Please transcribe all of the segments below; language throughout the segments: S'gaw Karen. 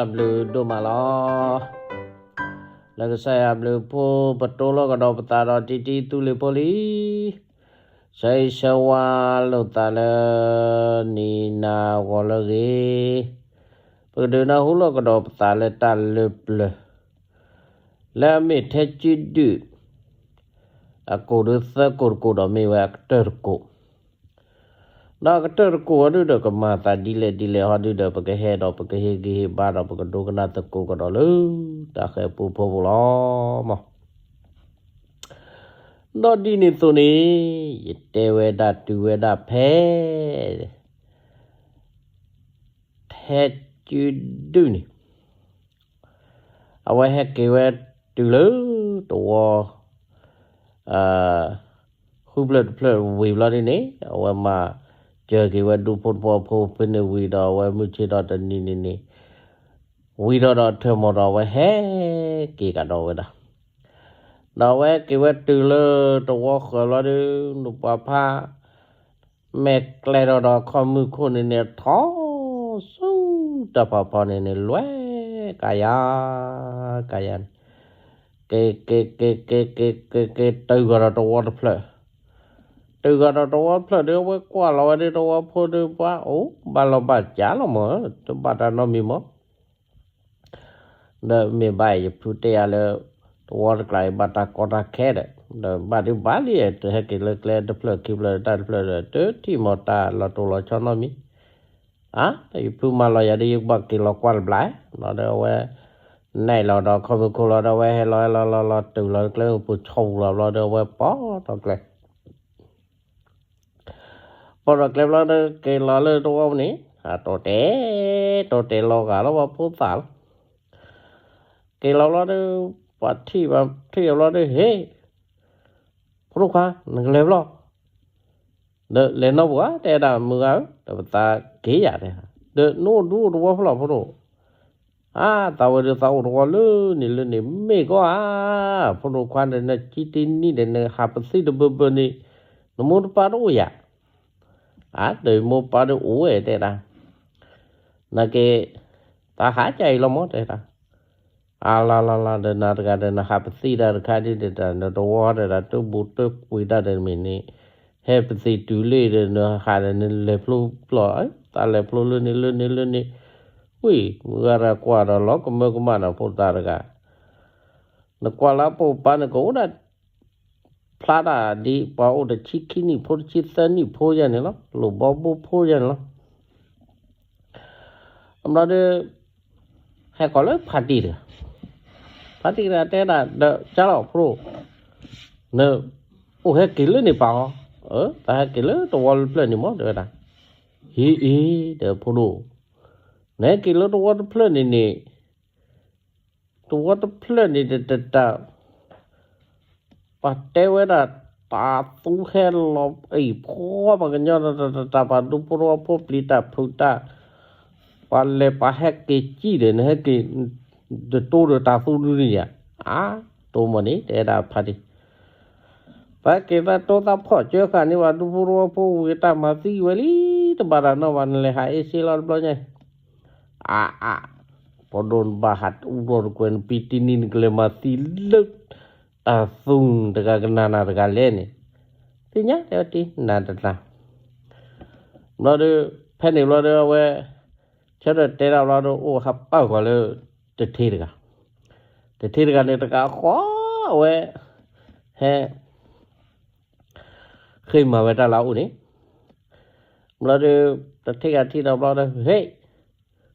အဘျုးဒိၣ်မးလီၤ. လၢကစၢ်ယွၤအဘျုးအဖှိၣ် ပတိၢ်လီၤကဒီးပသးဒီးတံတံသူလ့ၤဖိလံ. ဆၢဂ့ၤဆၢဝါလိာ်သးလၢ နံၤနၤဂီၤလၢအဂ့ၤ, ပကဒုးနၢ်ဟူလီၤကဒီးပသးလၢတၢ်လၢပျၢၤ လၢအမ့ၢ်ထဲကုဒုၣ် အကိးဒုးသၢကိးတကိးဒီးမ့ၢ်ဝဲအကတၢၢ်တကိး ဒီးအကတၢၢ်တကိးအီၤဒုဒီး ကမၤသးဒ်လဲၣ်ဒ်လဲၣ်ဟီဒုဒီး ပကဟဲဒီးပကဟ့ၣ်ဂံၢ်ဟ့ၣ်ဘါဒီး ပကဒိကနၣ်သကိးကဒီးလၢ တၢ်ဃၤပူဖိပူၤလီၤမး. ဒီးဒ်န့ၣ်အသိးန့ၣ် ယတဲဝဲဒၣ်တုၤဝဲဒၣ်ဖဲ ထဲကုဒုၣ်န့ၣ် အဝဲဟဲက့ၤဝဲတုၤလၢတဝီ ဃုဖျၢၣ်တဖျၢၣ်ဝံၤဘျီဒ်န့ၣ် အဝဲမၤစၢၤက့ၤဝဲဒူဖိတဖိဖိဖဲန့ၣ်ဝံၤဒီး အဝဲမုၢ်ဆ့ၣ်ထီၣ်တနံၤန့ၣ်န့ၣ် ဝံၤဒီးဒီးထၢၣ်မီၤဒီး အဝဲဟဲက့ၤကဒီးဝဲဒၣ် ဒီးအဝဲက့ၤဝဲတုၤလၢတဝီဃၢၤဘျီဒု နပှၤဖး မဲာ်ကျဲၤဒီးဒီးခီၣ်မုၢ်ခိၣ်န့ၣ်န့ၣ် ထီၣ်ဆူတၢ်ဖးဖီန့ၣ်န့ၣ် လွဲၢ်ကယၤ ကယၤန့ၣ် က့ၤ က့ၤ က့ၤ က့ၤ က့ၤ က့ၤ က့ၤ တုၤဃီၤဒီးတဝီတဖျၢၣ် တုၤဃီၤဒီးတဝီတဖျၢၣ်ဒီး အဝဲကွၢ်လီၤဝဲဒၣ်တဝီဖိဒီး ပှၤအိၣ်ဘၣ်လီၤဘၣ်စးလီၤမး တဘၣ်တၢ်နီတမံၤမး ဒီးမ့ၢ်ဘၣ်ယဖုတဲယၤလၢ တဝီတကျါအံၤဘၣ်တၢ်ကီတၢ်ခဲဒီး ဒီးဘၣ်ဒုးဘၣ်လံ တဟဲက့ၤလၢကျဲတဖျၢၣ်ခံဖျၢၣ်တၢ်တဖျၢၣ်ဒီး တထံၣ်မီၤတၢ်လီၤတိၢ်လီၤဆီနီတမံၤ အါ ယဖုမၤလီၤယၤဒီး ယကဘၣ်က့ၤလီၤကွၢ်တဘျီ ဒီးအဝဲ နဲၣ်လီၤဒီးခီၣ်မုၢ်ခိၣ်လီၤဒီး အဝဲဟဲလီၤဟဲလီၤလီၤလီၤ တုၤလီၤကျဲပူၤဆီပူၤလီၤဘျီဒီး အဝဲပိာ်ထီၣ်ကျဲ ပိာ်ထီၣ်ကျဲဘျီဒီး က့ၤလီၤလၢတဝီပူၤန့ၣ် အတိာ်တဲာ် တိာ်တဲာ်လီၤဂာ်လီၤပှၤဖိသၣ်လီၤ က့ၤလီၤဘျီဒီး ပှၤထံၣ်ပှၤထံၣ်ဘျီဒီး ဟ့ၣ် ဖိဒိၣ်ခွါ နကလဲၤဘျီ ဒီးလဲၤနီၢ်ပူၤဧါ တဲဒၣ်မုၢ်ဂၤဧၢ ဒီးပသးက့ၤယၤတဲ ဒီးနအိၣ်ဒူအိၣ်တဝီဖိလီၤဖိဒိၣ် အါ သးဝဲဒုးသးအိၣ်တဝီလၢန့ၣ်လၢန့ၣ် မ့ၢ်ကီၢ်ဧါ ဖိဒိၣ်ခွါဒီး နကံတနံၣ်ဒီး နဟးပသံၣ်တဘၢဘၢန့ၣ် နမိၢ်တပၢ်တအိၣ်ယၤ အါ ဒီးမိၢ်ပၢ်ဒီးအိၣ်ဝဲတဲဒၣ် နာ်က့ တၢ်ဟးကၢ်အံၤလီၤမး တဲဒၣ် အါလါလါလါ ဒီးနၤတဂၤဒီး နဟးပသံၣ်တၢ်တခါဒ်ဒီး နတဝီဒီး တၢ်တဘူၣ်တကွံာ်တၢ်ဒီးမ့ၢ်န့ၣ် ဟဲပသံၣ်တုၤလံဒီး နဟးဒီး နလဲၤဖျိဖျိ သးလဲၤဖျိလၢန့ၣ်လၢန့ၣ်လၢန့ၣ် ဝံၤ မုၢ်ဂၤတဂၤကွၢ်ဒီးလီၤကမၢကမၣ်ဒီးဖိသၣ်တဂၤ နကွၢ်လၢအပိာ်ပၢ်န့ၣ် ကအိၣ်ဒၣ် ဖျါတၢ်ဒ်ပှၤအိၣ်တဆံခံနံၣ်ဖိ တဆံသၢနံၣ်ဖိယဲၢ်န့ၣ်လီၤ လိၣ်ဘီဘိဖိယဲၢ်န့ၣ်လီၤ အဘျီဒီး ဟဲကိးလၢဖါတံၢ်တဂၤ ဖါတံၢ်တဂၤတဲဒၣ် ဒီးကၢ်လီၤဖိဒိၣ် န အိၣ်ဟဲက့ၤလၢန့ၣ်ပၢ်အီၤ တၢ်ဟဲက့ၤလၢတဝီတဖျၢၣ်န့ၣ်မး တဲဝဲဒၣ် ဟံးအံၤ ဒီးဖိဒိၣ် နဟဲက့ၤလၢတဝီတဖျၢၣ်န့ၣ်န့ၣ် တဝီတဖျၢၣ်န့ၣ်တတၢ် ပှၤတဲဝဲဒၣ် တၢ်သူဟဲလီၤအံၤ ဖှီၣ်ပှၤကညီတၢ်တၢ်တၢ် ပှၤဒူဖိတဝီဖိပျံၤတၢ်ဖုးတၢ် ပှၤလဲၤပှၤဟဲက့ၤစံၣ်ဒီး နဟဲက့ၤ တတိဒီးတၢ်သူဒုန့ၣ်ယါ အါ တိမ့ၢ်န့ၣ် တဲဒၣ်ဖါတံၢ် ပှၤက့ၤသးတိသးဖီၣ်ကၢဃာ်န့ၢ် ပှၤဒူဖိတဝီဖိဝံၤ တၢ်မၤသံဝဲလံ တဘၣ်တၢ်နီဘၣ် နလဲၤဟးအ့စ့လီၤတဘျီညါ အါအါ ပှၤဒိၣ်နဘၣ်ဟးအူထီၣ်တကွဲး နပံတနံၤနကလဲၤမၤသံလၢ တၢ်သူတဂၤကနၣ်နၤတဂၤလဲၣ်န့ၣ် သ့ၣ်ညါတဲဝဲတ့ၢ်နၤတတၢ် ဘျီဒီး ဖဲန့ၣ်ဘျီဒီးအဝဲ ဆၢထၢၣ်တဲဒၣ်ဘျီဒီး အိၣ်ဟးပာ်ဃီၤလၢ တထ့တဂၤ တထ့တဂၤန့ၣ်တဂၤဃီ အဝဲ ဟဲ ဃ့မၤဝဲတၢ်လၢအအိၣ်န့ၣ် ဘျီဒီး တထ့ဂၤထံၣ်ဒီးဘျီဒီး ဟ့ၣ်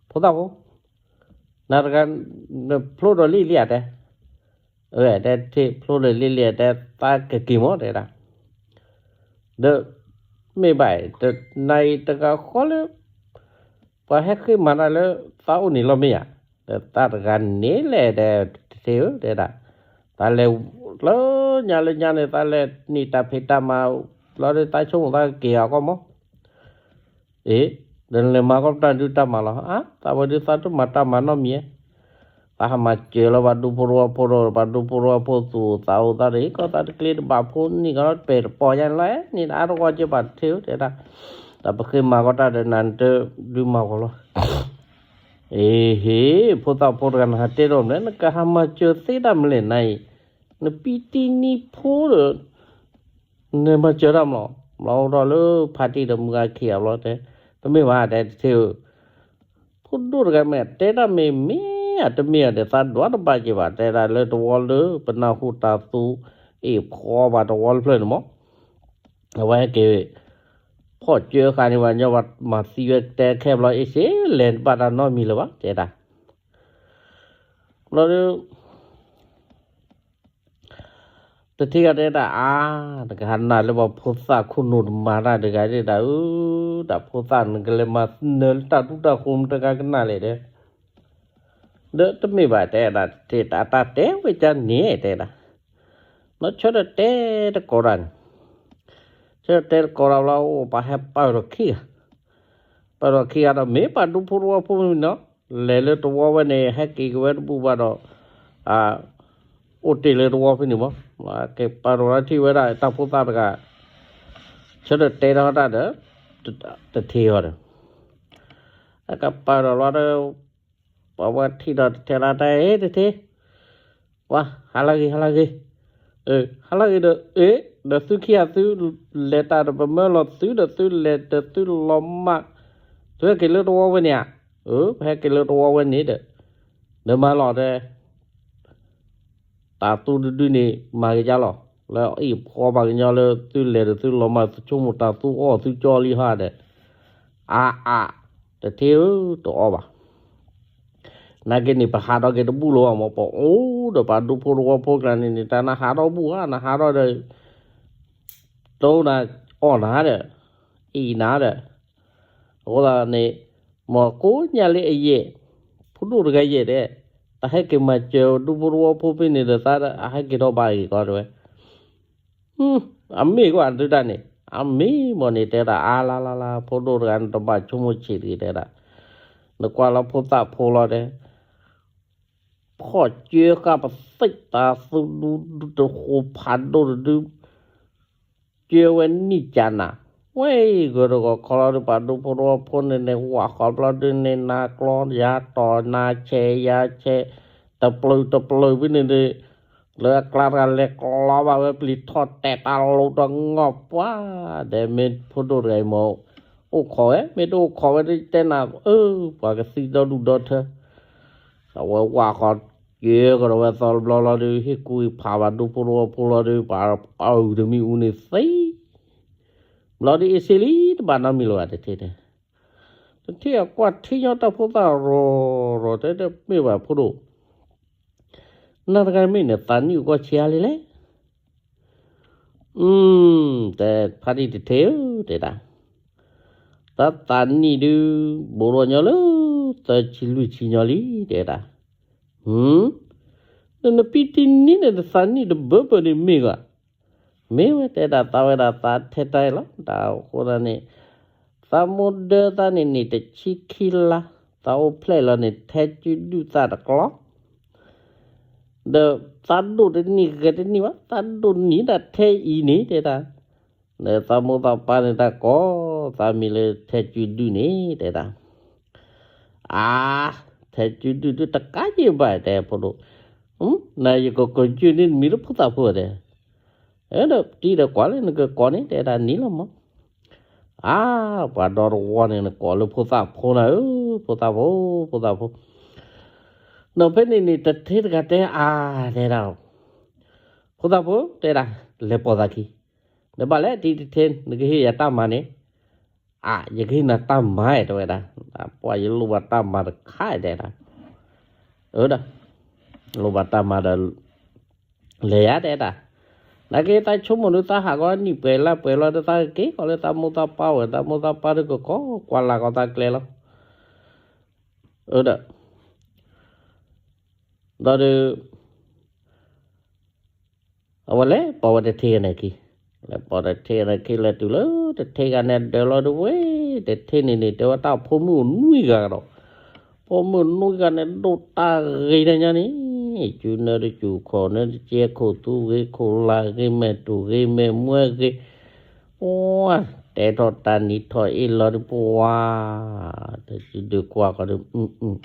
ဖိသၣ်ဖိ နၤတဂၤ ဖျိဒီးလံလံဧါတဲ အဝဲတဲထ့ၣ် ဖျိဒီးလံလံဧါတဲ သးကက့ၤမးတဲဒၣ် ဒီး မ့ၢ်ဘၣ် တနၤအံၤတဂၤဃီလၢ ပှၤဟဲဃ့မၤတၢ်လၢ သးအိၣ်န့ၣ်လီၤမ့ၢ်ဧါ ဒီးသးတဂၤန့ၣ်လဲၣ်တဲ တထ့ဧၢတဲဒၣ် သးလဲၤ လၢညါလၢညါန့ၣ် သးလဲၤနံၣ်တၢ်ဖံးတၢ်မၤ ဘျီဒီးသးဆိကမိၣ်သးကက့ၤအီၤကီၢ်မး အ့ ဒီးနလဲၤမၤကီၢ်ပတၢ်ဒုးတၢ်မၤလီၤ အါ သးဝဲဒုးသးတမၤတၢ်မၤနီတမံၤ သးဟးမၤစၢၤလီၤ ပှၤဒူဖိတဝီဖိဒီး ပှၤဒူဖိတဝီဖိသူၣ်သးအိၣ်သးဒီး ကီၢ်သးတကျ့တဘၣ်ဖိနံၣ်ကီး ပဲာ်တပီၢ်ယါန့ၣ်လီၤ နံၣ်တအါတဂီၢ်က့ၤဘၣ်တထ့ဧၢ တဲဒၣ် တၢ်ပဃ့မၤကီၢ်တၢ်ဒီးနၤနတဒုးမၤဂီၤလီၤ ဟ့ၣ်ဟ့ၣ် ဖိသၣ်ဖိတဂၤ နဟးတဲထီၣ်မလဲၣ်, နကဟးမၤစၢၤသ့တၢ်မလဲၣ်နၤအံၤ, နပံတံနံဖိဒီး နမၤစၢၤတၢ်မလီၤ. ဘျီအိၣ်ထီၣ်လၢဖါတံၢ်ဒီးမုၢ်ဂၤခံဂၤဘျီတဲ, တမ့ၢ်ဘၣ် တဲတထ့ဧၢ, ဖိဒိၣ်တဂၤမ့ၢ်တဲတၢ်မ့ၢ်မ့ၢ်ဧါ တမ့ၢ်ဧါဒီး သးဒွးတဘၣ်က့ၤဘၣ်, တဲဒၣ်လၢတဝီလၢပနၢ်ဟူတၢ်သူအ့ၣ်ဖှီဘၣ်တဝီလၢဖျၢၣ်န့ၣ်မး, အဝဲဟဲက့ၤ ဖီၣ်ကၢဃာ်န့ၣ် ပှၤညီဘၣ်မၤသံဝဲတဲခဲဘျီ အ့ၣ်စ့ လဲၤတဘၣ်တၢ်နီတမံၤလၢၤဘၣ် တဲဒၣ်. ဘျီဒီး တထ့ဂၤတဲဒၣ် အါ, နကဟးနာ်လၢပှၤဖိသၣ်ခိၣ်နူာ်တမၤတၢ်တဂၤဒၣ်, အၢ, တၢ်ဖိသၣ်နကလဲၤမၤနၢၤလၢတၢ်ဒူတၢ်ဃိတဂၤကနၣ်လဲၣ်ဒီး, ဒီးတမ့ၢ်ဘၣ်တဲဒၣ်, တထ့ တၢ်တဲဝဲကန့ၣ် တဲဒၣ်, နီၢ်ဆၢထၢၣ်တဲတကိးတၢ်န့ၣ်, ဆၢထၢၣ်တဲတကိးတၢ်ဘျီ အိၣ်ပှၤဟဲပာ်ဒီးခံဂၤ, ပာ်ဒီးခံဂၤဒီး မ့ၢ်ပှၤဒူဖိတဝီဖိမ့ၢ်နီၤ, လဲၤလၢတဝီဝဲန့ၣ် ဟဲက့ၤက့ၤဝဲတဘူၣ်ဘၣ်ဒီး အိၣ်တ့ၢ်လၢတဝီဖဲန့ၣ်မး, ကပာ်ဒီးထံၣ်ဝဲဒၣ်တၢ်ဖိသၣ်တဂၤ, ဆၢထၢၣ်တဲထီၣ်တၢ်ဒီး တထ့အီၤဒီး အကပာ်ဒီးလီၤဒီး ပှၤဝဲထံၣ်ဒီးတထ့လီၤတဲ အ့ တထ့, ပှၤ ဟါလၢဂ့ၤ ဟါလၢဂ့ၤ, ဟါလၢဂ့ၤဒီး အ့ ဒီးသုခံဂၤသုလဲၤတၢ်ဒီး ပမၢလီၤသုဒီး သုလဲၤဒီးသုလီၤမၢ်, သုဟဲက့ၤလၢတဝီဝဲန့ၣ်ဧါ, အၢ ပဟဲက့ၤလၢတဝီဝဲန့ၣ်ဒီး ဒီးမၤလီၤတဲ တၢ်သူတဒုန့ၣ် မၤက့ၤကၢ်လီၤ, လၢအအ့ၣ်ဖှီဘၣ်ကညီလၢသုလဲၤဒီးသုလီၤမၢ် သုဆိကမိၣ်တၢ်သူအီၣ်သုကၠီလံဟါဒီး, အါအါ, တထ့ဧၢ တအီၣ်ဘၣ်, နာ်က့န့ၣ် ပဟးထီၣ်က့ၤတဘူၣ်လၢၤဘၣ်မး, ပအိၣ်ဒီးပှၤဒူဖိတဝီဖိကျါန့ၣ်န့ၣ် တၢ်နဟးထီၣ်ဘူၣ်ဧါ, နဟးထီၣ်ဒီး တိနၤအီၣ်နၤဒီး အ့ၣ်နၤဒီး, အဃိသတးန့ၣ် မ့ၢ်ကိးညါလၢအယဲၢ်, ဖိဒိၣ်တဂၤယဲၢ်တဲ, တၢ်ဟဲက့ၤမၤစၢၤဒူဖိတဝီဖိဖဲန့ၣ်ဒီး သးဟဲက့ၤထီၣ်ဘၣ်ဂ့ၤကီးတဲဝဲ, အမ့ၢ်ကွၢ်ဒုတၢ်န့ၣ် အမ့ၢ်မ့ၢ်န့ၣ် တဲဒၣ်အါလါလါလါ ဖိဒိၣ်တဂၤန့ၣ် တဘၣ်ဆိကမိၣ်ဆံးတဂ့ၤတဲဒၣ်, နကွၢ်လၢဖိသၣ်ဖိလီၤတဲ ဖီၣ်ကၢဃာ်ပသ့ၣ်တၢ်သူဒူတဃိဖးဒိၣ်တဒု, ကၢဝဲနံၣ်ကနၤ, ဝဲအံၤဂၢၢ်တဂီၤခီလီၤဒုး ပှၤဒူဖိတဝီဖိန့ၣ်န့ၣ် ဝးဃီဘျီဒုးန့ၣ် နၤကျီယၤတီၤ နၤဆဲးယၤဆဲး, တပျုာ်တပျုာ်ဖဲန့ၣ်ဒီး လၢအကျါတဂၤလဲၤကျီဘၣ်ဝဲပျံၤထီၣ်တဲာ်တၢ်လိၤတငီၢ်ပှၤ, ဒီးမ့ၢ်ဖိဒိၣ်တဂၤအံၤမ့ၢ် အိၣ်ခိးဝဲ မ့ၢ်တအိၣ်ခိးဝဲဒုးတဲနၤ အၢ ပှၤကသံဒီဒူၣ်ဒီထၢ အဝဲဝးဃီက့ၤကဒီးဝဲသီတဘျီလီၤဒုး ဟ့ၣ်ကူၣ်ဟ့ၣ်ဖးဘၣ်ဒူဖိတဝီဖိလီၤဒုး ပှၤပာ်အုၣ်တမံၤအူန့ၣ်သံ ဘျီဒုးအ့ၣ်စ့လံ တဘၣ်နီတမံၤလၢၤဘၣ်တထ့တဲ, တထ့အကွၢ်ထံညီတၢ်ဖိသၣ်ရီၤရီၤ တဲတမ့ၢ်ဘၣ်ဖိဒိၣ်, နၤတဂၤမ့ၢ်န့ၣ် သးနံၣ်အိၣ်ကီၢ်ဆံးအါလံလဲၣ် အု တဲဖါတံၢ်တထ့ဧၢ တဲဒၣ်, တၢ်သးနံၣ်ဒုး ဘူးထီၣ်ညီလၢ သၢဆံလွံၢ်ဆံညီလံ တဲဒၣ်, ဟူ နနပံတံနံန့ၣ် နသးနံၣ်တဘၢဘၢန့ၣ်မ့ၢ်ဂ့ၤ, မ့ၢ်ဝဲတဲဒၣ်သးဝဲဒၣ်သးထဲတၢ်လီၤ တၢ်အဃိသတးန့ၣ် သးမိၢ်ဒၢသးန့ၣ်န့ၣ် တဆံခံလါ သးအိၣ်ဖျဲၣ်လီၤန့ၣ် ထဲကုဒုၣ်သၣ်တကျီ ဒီးသးဒိၣ်တနံၣ်ဂဲၤတနံၣ်ဘၣ် သးဒိၣ်နံၣ်ဒၣ်ထဲအံၤန့ၣ် တဲဒၣ်, ဒီးသးမိၢ်သးပၢ်န့ၣ်တၢ်ကိးသးမံၤလၢထဲကုဒုၣ်န့ၣ် တဲဒၣ်, အါ, ထဲကုဒုၣ်ဒုးတကးယံာ်ဘၣ် တဲဖိဒိၣ်, နယကကိးကုန့ၣ်နမံၤလၢဖိသၣ်ဖိတဲ, ဒီးတံၤဒီးကွၢ်လၢနကကိးန့ၣ် တဲဒၣ်နံၤလီၤမး အါ, ပှၤဒီတဝီန့ၣ် နကိးလၢဖိသၣ်ဖိနၤဧၢ, ဖိသၣ်ဖိ, ဖိသၣ်ဖိ, ဒီးဖဲန့ၣ်န့ၣ် တထ့တဂၤတဲအါ, တဲဒၣ်, ဖိသၣ်ဖိ တဲဒၣ်, လဲၤပိာ်သးခံ, နဘၣ်လဲၣ်တံၤတထ့ နကဟ့ၣ်ယၤတၢ်မၤန့ၣ်, အါ, ယကဟ့ၣ်နၤတၢ်မၤ တဲဝဲဒၣ်, ပှၤယလိၣ်ဘၣ်တၢ်မၤတခါ တဲဒၣ်, အၢဒီး, လိၣ်ဘၣ်တၢ်မၤဒီး လဲၤယါတဲဒၣ်, နာ်က့သးဆိကမိၣ်ဒုးသးဟးဂီၤနံၣ်ပှဲၤလါပှဲၤလီၤဒီးသးက့ၤကီးလၢသးမိၢ်သးပၢ်ဝဲ သးမိၢ်သးပၢ်ဒုးကကိးကွၢ်လၢ်ကီးသးကျဲလီၤ, အၢဒီး, ဒီးဒုး အဝဲလဲၤပိာ်ဝဲတထ့ဂၤန့ၣ်ခံ, လဲၤပိာ်တထ့ဂၤန့ၣ်ခံ လဲၤတုၤလၢတထ့ဂၤန့ၣ်ဒၢးလီၤဒုးဝဲ, တထ့န့ၣ်န့ၣ် တဲဝဲတၢ်ဖိမုၣ်အိၣ်နွံဂၤဒီး, ဖိမုၣ်နွံဂၤန့ၣ် ဒိၣ်တၢ်ဂ့ၤတညါန့ၣ်, စုနၢတစဲးခိၣ်သူဂ့ၤခိၣ်လၢ်ဂ့ၤမဲာ်တူၢ်ဂ့ၤမဲာ်မွဲဂ့ၤ, ပှၤ, တဲထီၣ်တၢ်နံၤထီၣ်အ့ၣ်လီၤဒုးပှၤ, တစုဒုးကွၢ်ဃီဒုး,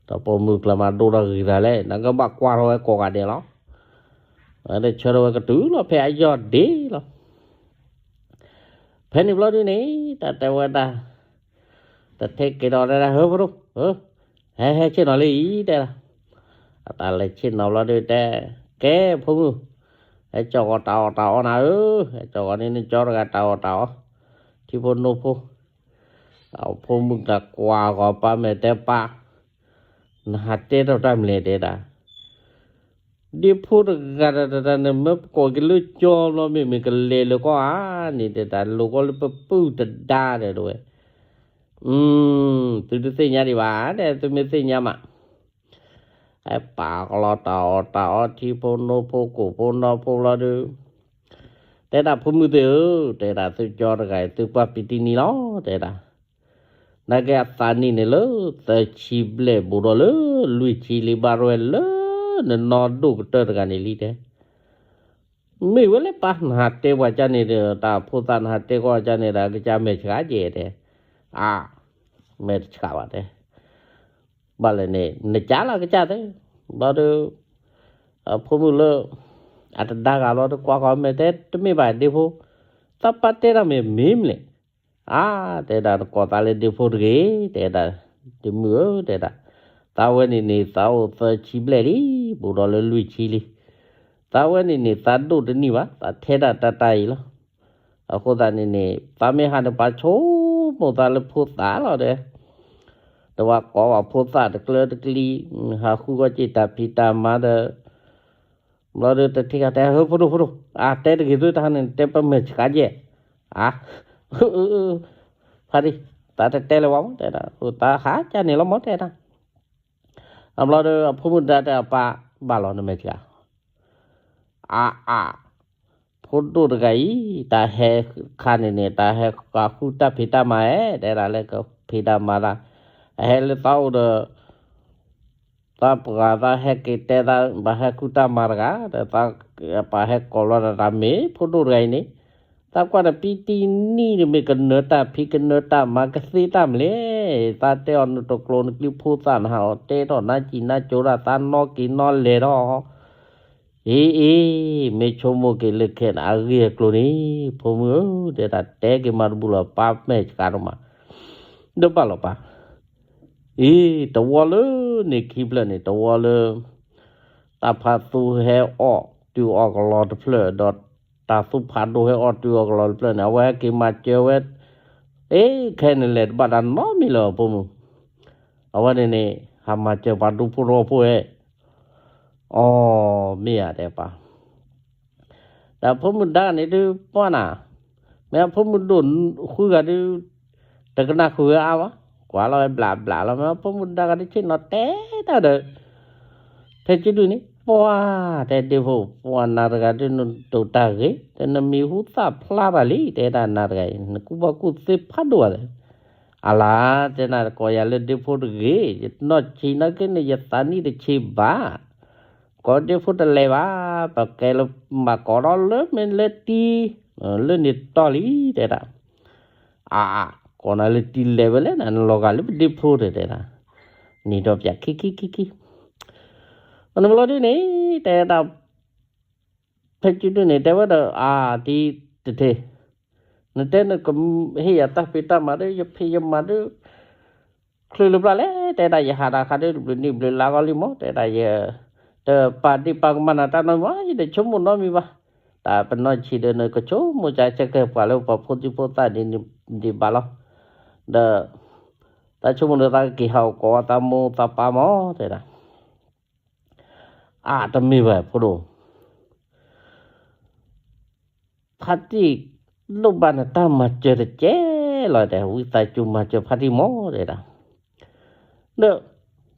တၢ်ပိာ်မုၣ်ကျါမးဒိၣ်ထီၣ်ဂ့ၤတၢ်လဲၣ် နကဘၣ်ကွၢ်ထီၣ်ဝဲကိးဂၤဒဲးလီၤ. ဝဲဒၣ်ဆၢထၢၣ်ဝဲကတုၤလီၤဖဲအယီၢ်ဒ့လီၤ. ဖဲန့ၣ်ဘျီဒုန့ၣ် တၢ်တဲဝဲဒၣ် တထဲက့ၤဒီးတဲဒၣ် ဟၢဖိဒိၣ်, ဟဲဟဲဆ့ၣ်နီၤလံတဲဒၣ်. အတၢ်လဲၤဆ့ၣ်နီၤဘျီဒုတဲ, ကဲဖိမုၣ်, ဟဲကၠီၣ်ဂီၤတၢ်အီၣ်တၢ်အီနၤဧၢ, ဟဲကၠီၣ်ဂီၤန့ၣ်နကၠီတဂၤတၢ်အီၣ်တၢ်အီ, ထံဖိနိဖိ အဖိမုၣ်တၢ်ကွၢ်ဂီၤပၢ်မဲာ်တဲပၢ်, နဟးတဲထီၣ်တၢ်မလဲၣ်တဲဒၣ်. ဒ့ဖိတဂၤတၢ်တၢ်တၢ်န့ၣ် မ့ၢ်ပကိးက့ၤလၢကၠီဘျီ မ့မ့ၢ်ကလဲၤလၢၤကီၢ်ဧါန့ၣ်တဲဒၣ်, လိာ်ကီလၢပပုၢ်တဒါဒီးတဝဲ, သုတသ့ၣ်ညါဒံးဘၣ်တဲ, သုမ့ၢ်သ့ၣ်ညါမး ဟဲပာ်ကလီတၢ်အီၣ်တၢ်အီ ထံဖိနိဖိကိၣ်ဖိနီဖိလီၤဒုး, တဲဒၣ်ဖိမုၣ်သ့ၣ်ဧၢ, တဲဒၣ်သုကၠီတဂၤအံၤ သုကွၢ်ပံတံနံလီၤတဲဒၣ်. နာ်က့အသးနံၣ်န့ၣ်လၢသၢဆံဘျဲၣ်ဘူးဒီးလၢလွံၢ်ဆံလံ ဘၣ်ရဲလၢနနီၢ်ဒိၣ်ကတၢၢ်တဂၤန့ၣ်လံတဲ. မ့ၢ်ဝဲလၢပၢ်နဟးတဲပှၤကၢန့ၣ်ဒီး တၢ်ဖိသၣ်နဟးတဲကီၢ်ကၢန့ၣ်ဒီး ကစၢ်မဲာ်ဆှးကဲတဲ, အါ, မဲာ်တဆှးဘၣ်တဲ ဘၣ်လဲၣ်န့ၣ် နကၢလီၤကစၢ်သ့, ဘျီဒီး အဖိမုၣ်လၢ အတဒါဂၤလီၤ တကွၢ်ဃီမဲာ်တဲ တမ့ၢ်ဘၣ်ဒ့ဖိ, သးပၢ်တဲတၢ်မ့ၢ်မ့ၢ်မလဲၣ်, အါ, တဲဒၣ်နကိးသးလၢဒ့ဖိတဂ့ၤ, တဲဒၣ်, ဒ့မုၣ်ဧၢ, တဲဒၣ်, သးဝဲန့ၣ်န့ၣ် သးအိၣ်သၢဆံဘျဲၣ်လံ, ဘူးဒီးလၢလွံၢ်ဆံလံ, သးဝဲန့ၣ်န့ၣ် သးဒိၣ်တနံၣ်ဘၣ်, သးထဲဒၣ်တၢ်တၢ်အံၤလီၤ. အဃိသတးန့ၣ်န့ၣ် သးမ့ၢ်ဟးန့ၣ် ပှၤဆိကမိၣ်သးလၢဖိသၣ်လီၤဒီး, တဝဲကိးဘၣ်ဖိသၣ်တကျၢတကျံ, ဟးဃုကီၢ်က့ၤတၢ်ဖံးတၢ်မၤဒီး, ဘျီဒီးတထံၣ်ကတဲ ဟၢဖိဒိၣ်ဖိဒိၣ်, အါ တဲတဂ့ၤသုတဟါန့ၣ် တဲပမဲာ်ဆှးကဲ, အါ, ဖါတံၢ်, သးတတဲလၢၤဘၣ်မး တဲဒၣ်, သးဟးကၢန့ၣ်လီၤမး တဲဒၣ်. အဘျီဒီးအဖိမုၣ်ဒါတဲအပၢ် ဘၣ်လီၤနမဲာ်ဆှး အါအါ, ဖိဒိၣ်တဂၤအံၤ တၢ်ဟဲခါန့ၣ်န့ၣ် တၢ်ဟဲဃုတၢ်ဖံးတၢ်မၤဧဲ တဲဒၣ်လၢကဖံးတၢ်မၤတၢ်, အဟဲလၢသးအိၣ်ဒီး သးပှၤသးဟဲက့ၤတဲသး ဘၣ်ဟဲဃုတၢ်မၤတဂၤ ဒီးသး ပှၤဟဲကိးလီၤတၢ်တၢ်မ့ၢ်ဖိဒိၣ်တဂၤအံၤန့ၣ်, သးကွၢ်တပံတံနံၣ်တမ့ၢ်ကနၢၤတၢ်ဖံးကနၢၤတၢ်မၤကသ့တၢ်မလဲၣ်, သးတဲအီၤနတကျိၤနကျံဖိသၣ်နဟးအီၤ တဲထီၣ်နၤစံၣ်နၤကၠိတၢ် သးနီၣ်က့ၤနီၣ်လဲၤထီၣ် အ့အ့, မ့ၢ်ဆိကမိၣ်က့ၤလၢခဲအဂ့ၢ်အကျိၤန့ၣ် ဖိမုၣ်ဧၢ, တဲဒၣ်တဲက့ၤမးတဘူၣ်လီၤ ပၢ်မဲာ်ဆှးဒိၣ်မး, ဒီးဘၣ်လီၤပၢ်, အ့ တဝီလၢန့ၣ်ခံဖျၢၣ်န့ၣ် တဝီလၢ တၢ်ဖးသူဟဲအီၣ်တုၤအီၣ်ကလီတဖျၢၣ် ဒီးတၢ်သူဖးဒိၣ်ဟဲအီၣ်တုၤအီၣ်ကလီတဖျၢၣ်န့ၣ် အဝဲဟဲက့ၤမၤစၢၤဝဲ, အ့ ခဲန့ၣ်လဲၤတဘၣ်တၢ်နီတမံၤလၢၤ ဖိမုၣ်, အဝဲန့ၣ်န့ၣ် ဟးမၤစၢၤပှၤဒူဖိထီဖိဝဲ, အီ မ့ၢ်ဧါတဲပၢ်, ဒီးဖိမုၣ်ဒါန့ၣ်ဒုးပှၢ်နၤ, မ့ၢ်အဖိမုၣ်ဒိၣ်ဃုဂၤဒုး တကနၣ်ဃုာ်ဝဲအါဘၣ်, ကွၢ်လီၤဝဲဘျးဘျးလီၤ, မ့ၢ်အဖိမုၣ်ဒါဂၤဒုးဆ့ၣ်နီၤတဲတၢ်ဒီး ဖဲကဒုန့ၣ် ပှၢ်တဲဒ့ဖိ ပှၢ်နၤတဂၤဒုးနဒိၣ်တၢ်ဂ့ၤ ဒီးနမံၤဟူသၣ်ဖျါတၢ်လံ တဲဒၣ်နၤတဂၤအံၤ နကူၣ်ဘၣ်ကူၣ်သ့ဖးဒိၣ်ဧါ, အလါ တဲနၤတကိးယၤလၢဒ့ဖိတဂ့ၤ ယနီၢ်ဆံးနာ်က့န့ၣ် ယသးနံၣ်တဆံးဘၣ်, ကိးဒ့ဖိတလဲၤဘၣ်, ပကဲလၢမၤကိးဒီးလၢမ့ၢ်လၢတံ လၢန့ၣ်တီၢ်လံ တဲဒၣ် အါအါ, ကိးနၤလၢတံလဲၤဝဲလဲၣ် နလီၤဂာ်လၢပဒ့ဖိတဲဒၣ်, န့ၣ်ဒီးပၠးခံခံခံခံ, အန့ၣ်ဘျီဒုန့ၣ် တဲဒၣ် ဖဲကဒုန့ၣ် တဲဝဲဒီး အါ တံတထံး, နတဲနကဟ့ၣ်ယၤတၢ်ဖံးတၢ်မၤဒီး ယဖံးယမၤဒီး ချုးလၢပျၢ်လဲၣ် တဲဒၣ် ယဟးဒၣ်ခါဒီးတဘျုးနံၣ်ဘျုးလါဂီၢ်လံမး တဲဒၣ် ယ တပာ်ဒ့ၣ်ပာ်ကမၣ်နၤတၢ်နီတမံၤဘၣ် ယတဆိကမိၣ်နီတမံၤဘၣ်, တၢ်ပနီၢ်ဆံးဒီး နကဆိကမိၣ်ကၢဆၢကဲပှၤလၢပှၤဖိသံဖိသၣ်ဒ်န့ၣ်ဒံးဘၣ်လီၤ, ဒီး တၢ်ဆိကမိၣ်ဒီးသးကက့ၤဟးအိၣ်ကိးသးမိၢ်သးပၢ်မး တဲဒၣ်, အါ တမ့ၢ်ဘၣ်ဖိဒိၣ် ဖါတံၢ်လိၣ်ဘၣ်နတၢ်မၤစၢၤတကဲလီၤတဲ, ဝံသးစူၤမၤစၢၤဖါတံၢ်မး တဲဒၣ်, ဒီး